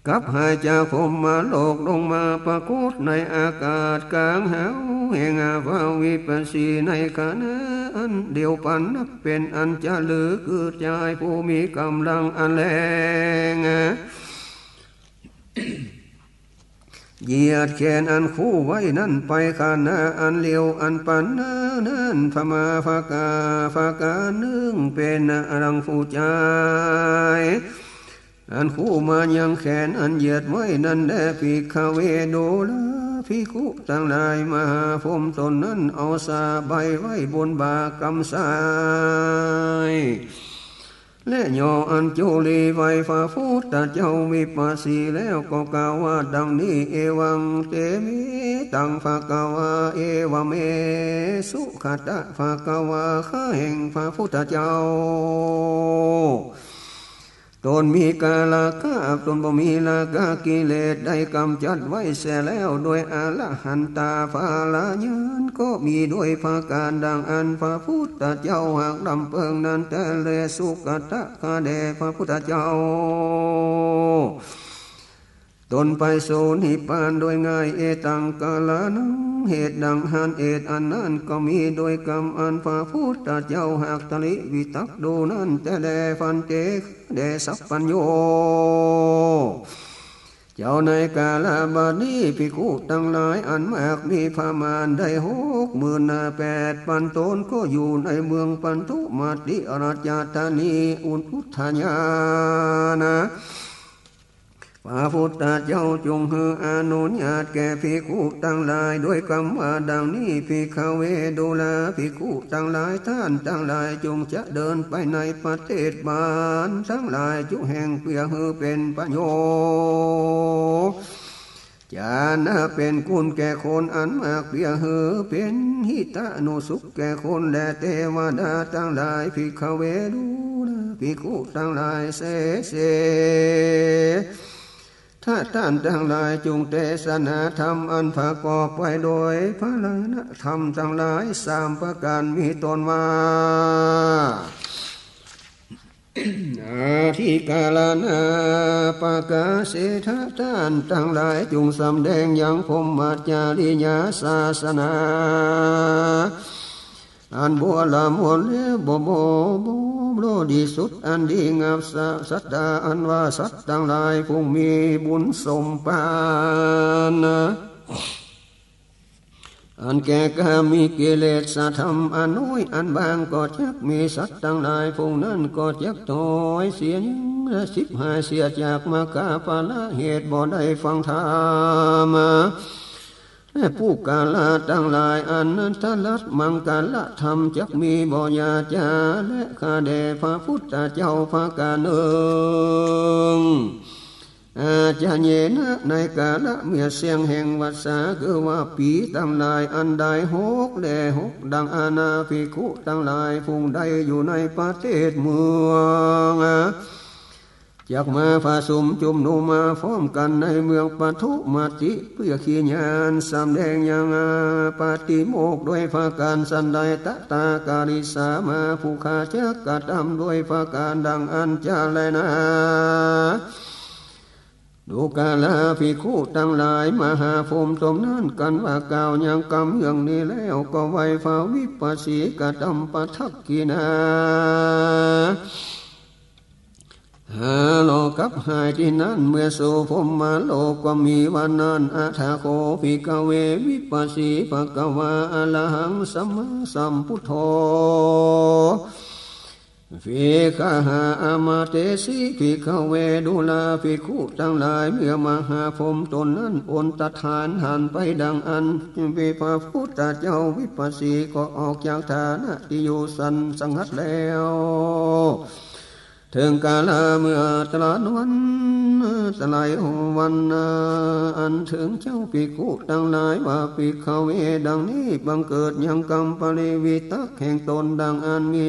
กับหายจากพรหมโลกลงมาปรากฏในอากาศก๋างหาวแห่งพระวิปัสสีในขณะอั้นเดียวปันนับเป๋นอันจะลือกืดจายผู้มีก๋ำลังอันแรง เหยียดแขนอันคู่ไว้นั้นไปขณะอันเร็วอันปันนั้น พระมาภกาภกานึ่งเป๋นดังผู้จาย อันคู่มายังแขนอันเหยียดไว้นั้นแล ภิกขะเว ดูราภิกขุตังหลาย มหาพรหมต๋นนั้นเอาสาใบไว้บนบ่ากำซ้าย และย่ออัญจุลีไหว้พระพุทธเจ้าวิปัสสีแล้วก็กล่าวว่าดังนี้ เอวัง เต เม ตัง ภะคะวา เอวะเม สุ ขะตะ ภะคะวา ข้าแห่งพระพุทธเจ้า ตนมีกาละกะ ตนบ่มีราคะกิเลสได้ก๋ำจัดไว้เสียแล้ว โดยอรหันตาผลญาณก็มีโดยประก๋านดังอั้น พระพุทธเจ้าหากดำเปิงนั้นแต๊แล สุ ขะตะ ข้าแด่พระพุทธเจ้า ตนไปสู่นิพพานโดยง่าย เอตัง กาละนัง เหตุดังอั้น เหตุอันนั้นก็มีโดยกำอั้น พระพุทธเจ้าหากตริวิตกดูนั้นแต๊แล ภันเต แด่สัพพัญญู เจ้า ในกาละบัดนี้ภิกขุตังหลายอันมากมีประมาณได้หกหมื่นแปดปันต๋น ก็อยู่ในเมืองปันธุมาติราชธานี อุทยานะ พระพุทธเจ้าจุ่งหื้ออนุญาตแก่ภิกขุตังหลายโดยกำว่าดังนี้ ภิกขะเว ดูราภิกขุตังหลาย ต้านตังหลายจุ่งจะเดินไปในประเทศบ้านตังหลายจุแห่ง เปื้อหื้อเป๋นประโยชน์ จะนะเป๋นคุณแก่คนอันมาก เปื้อหื้อเป๋นหิตานุสุขแก่คนและเตวดาตังหลาย ภิกขะเว ดูราภิกขุตังหลาย เสเส ถ้าต้านตังหลายจุ่งเตสนาธรรมอันประกอบไปโดยพระรณธรรมตังหลายสามประก๋าน มีต้นว่า อธิการณาปะกาเส ถ้าต้านตังหลายจุ่งสำแดงยังพรหมจริยาศาสนา อันบวรมนแล้วบ่ บ่ บ่ บริสุทธิ์อันดีงาม สะ สัตตา อันว่าสัตว์ตังหลายผู้มีบุญสมปานนะ อันแก่กล้ามีกิเลสธรรมอันน้อยอันบางก็จักมี สัตว์ตังหลายผู้นั้นก็จักถอยเสีย ละสิบหายเสียจากมัคคะผละเหตุบ่ได้ฟังธรรม และปุคคละตังหลายอันนั้นตรัสมังคละธรรมจักมีบ่ ยาจา และข้าแด่พระพุทธเจ้าประก๋านนึ่ง อาจเยนะ ในกาละเมื่อเสี้ยงแห่งวัสสา คือว่าปี๋ตังหลายอันได้หกและหกดังอั้นนะ ภิกขุตังหลายผู้ใดอยู่ในประเทศเมือง จักมาผสมจุมนุมมาพร้อมกั๋นในเมืองปันธุมาติ เปื้อขีญาณสำแดงยังปาติโมกข์โดยประก๋านสันใด ตถาคตา กริสสามา ผู้ข้าจักกระทำโดยประก๋านดังอั้นจะแลนา ดูราภิกขุตังหลาย มหาพรหมต๋นนั้นกันว่ากล่าวยังกำเยื่องนี้แล้วก็ไหว้พระวิปัสสีกระทำปทักขิณา หาโลกับหายตี้นั้น เมื่อสู่พรหมโลกก็มีวันนั้น อะถะโข ภิกขะเว วิปัสสี ภะคะวา อะระหัง สัมมาสัมพุทโธ ภิกขะหา อะมะเตสิ ภิกขะเว ดูราภิกขุตังหลาย เมื่อมหาพรหมต๋นนั้นโอนตฐานหันไปดังอั้น พระพุทธเจ้าวิปัสสีก็ออกจากฐานะตี้อยู่สันสงัดแล้ว เถิงกาละเมื่อตลอดวัน ตลอดวัน อันเถิงเจ้าภิกขุตังหลายว่า ภิกขะเว ดังนี้ บังเกิดยังกำปริวิตกแห่งต๋นดังอั้นมี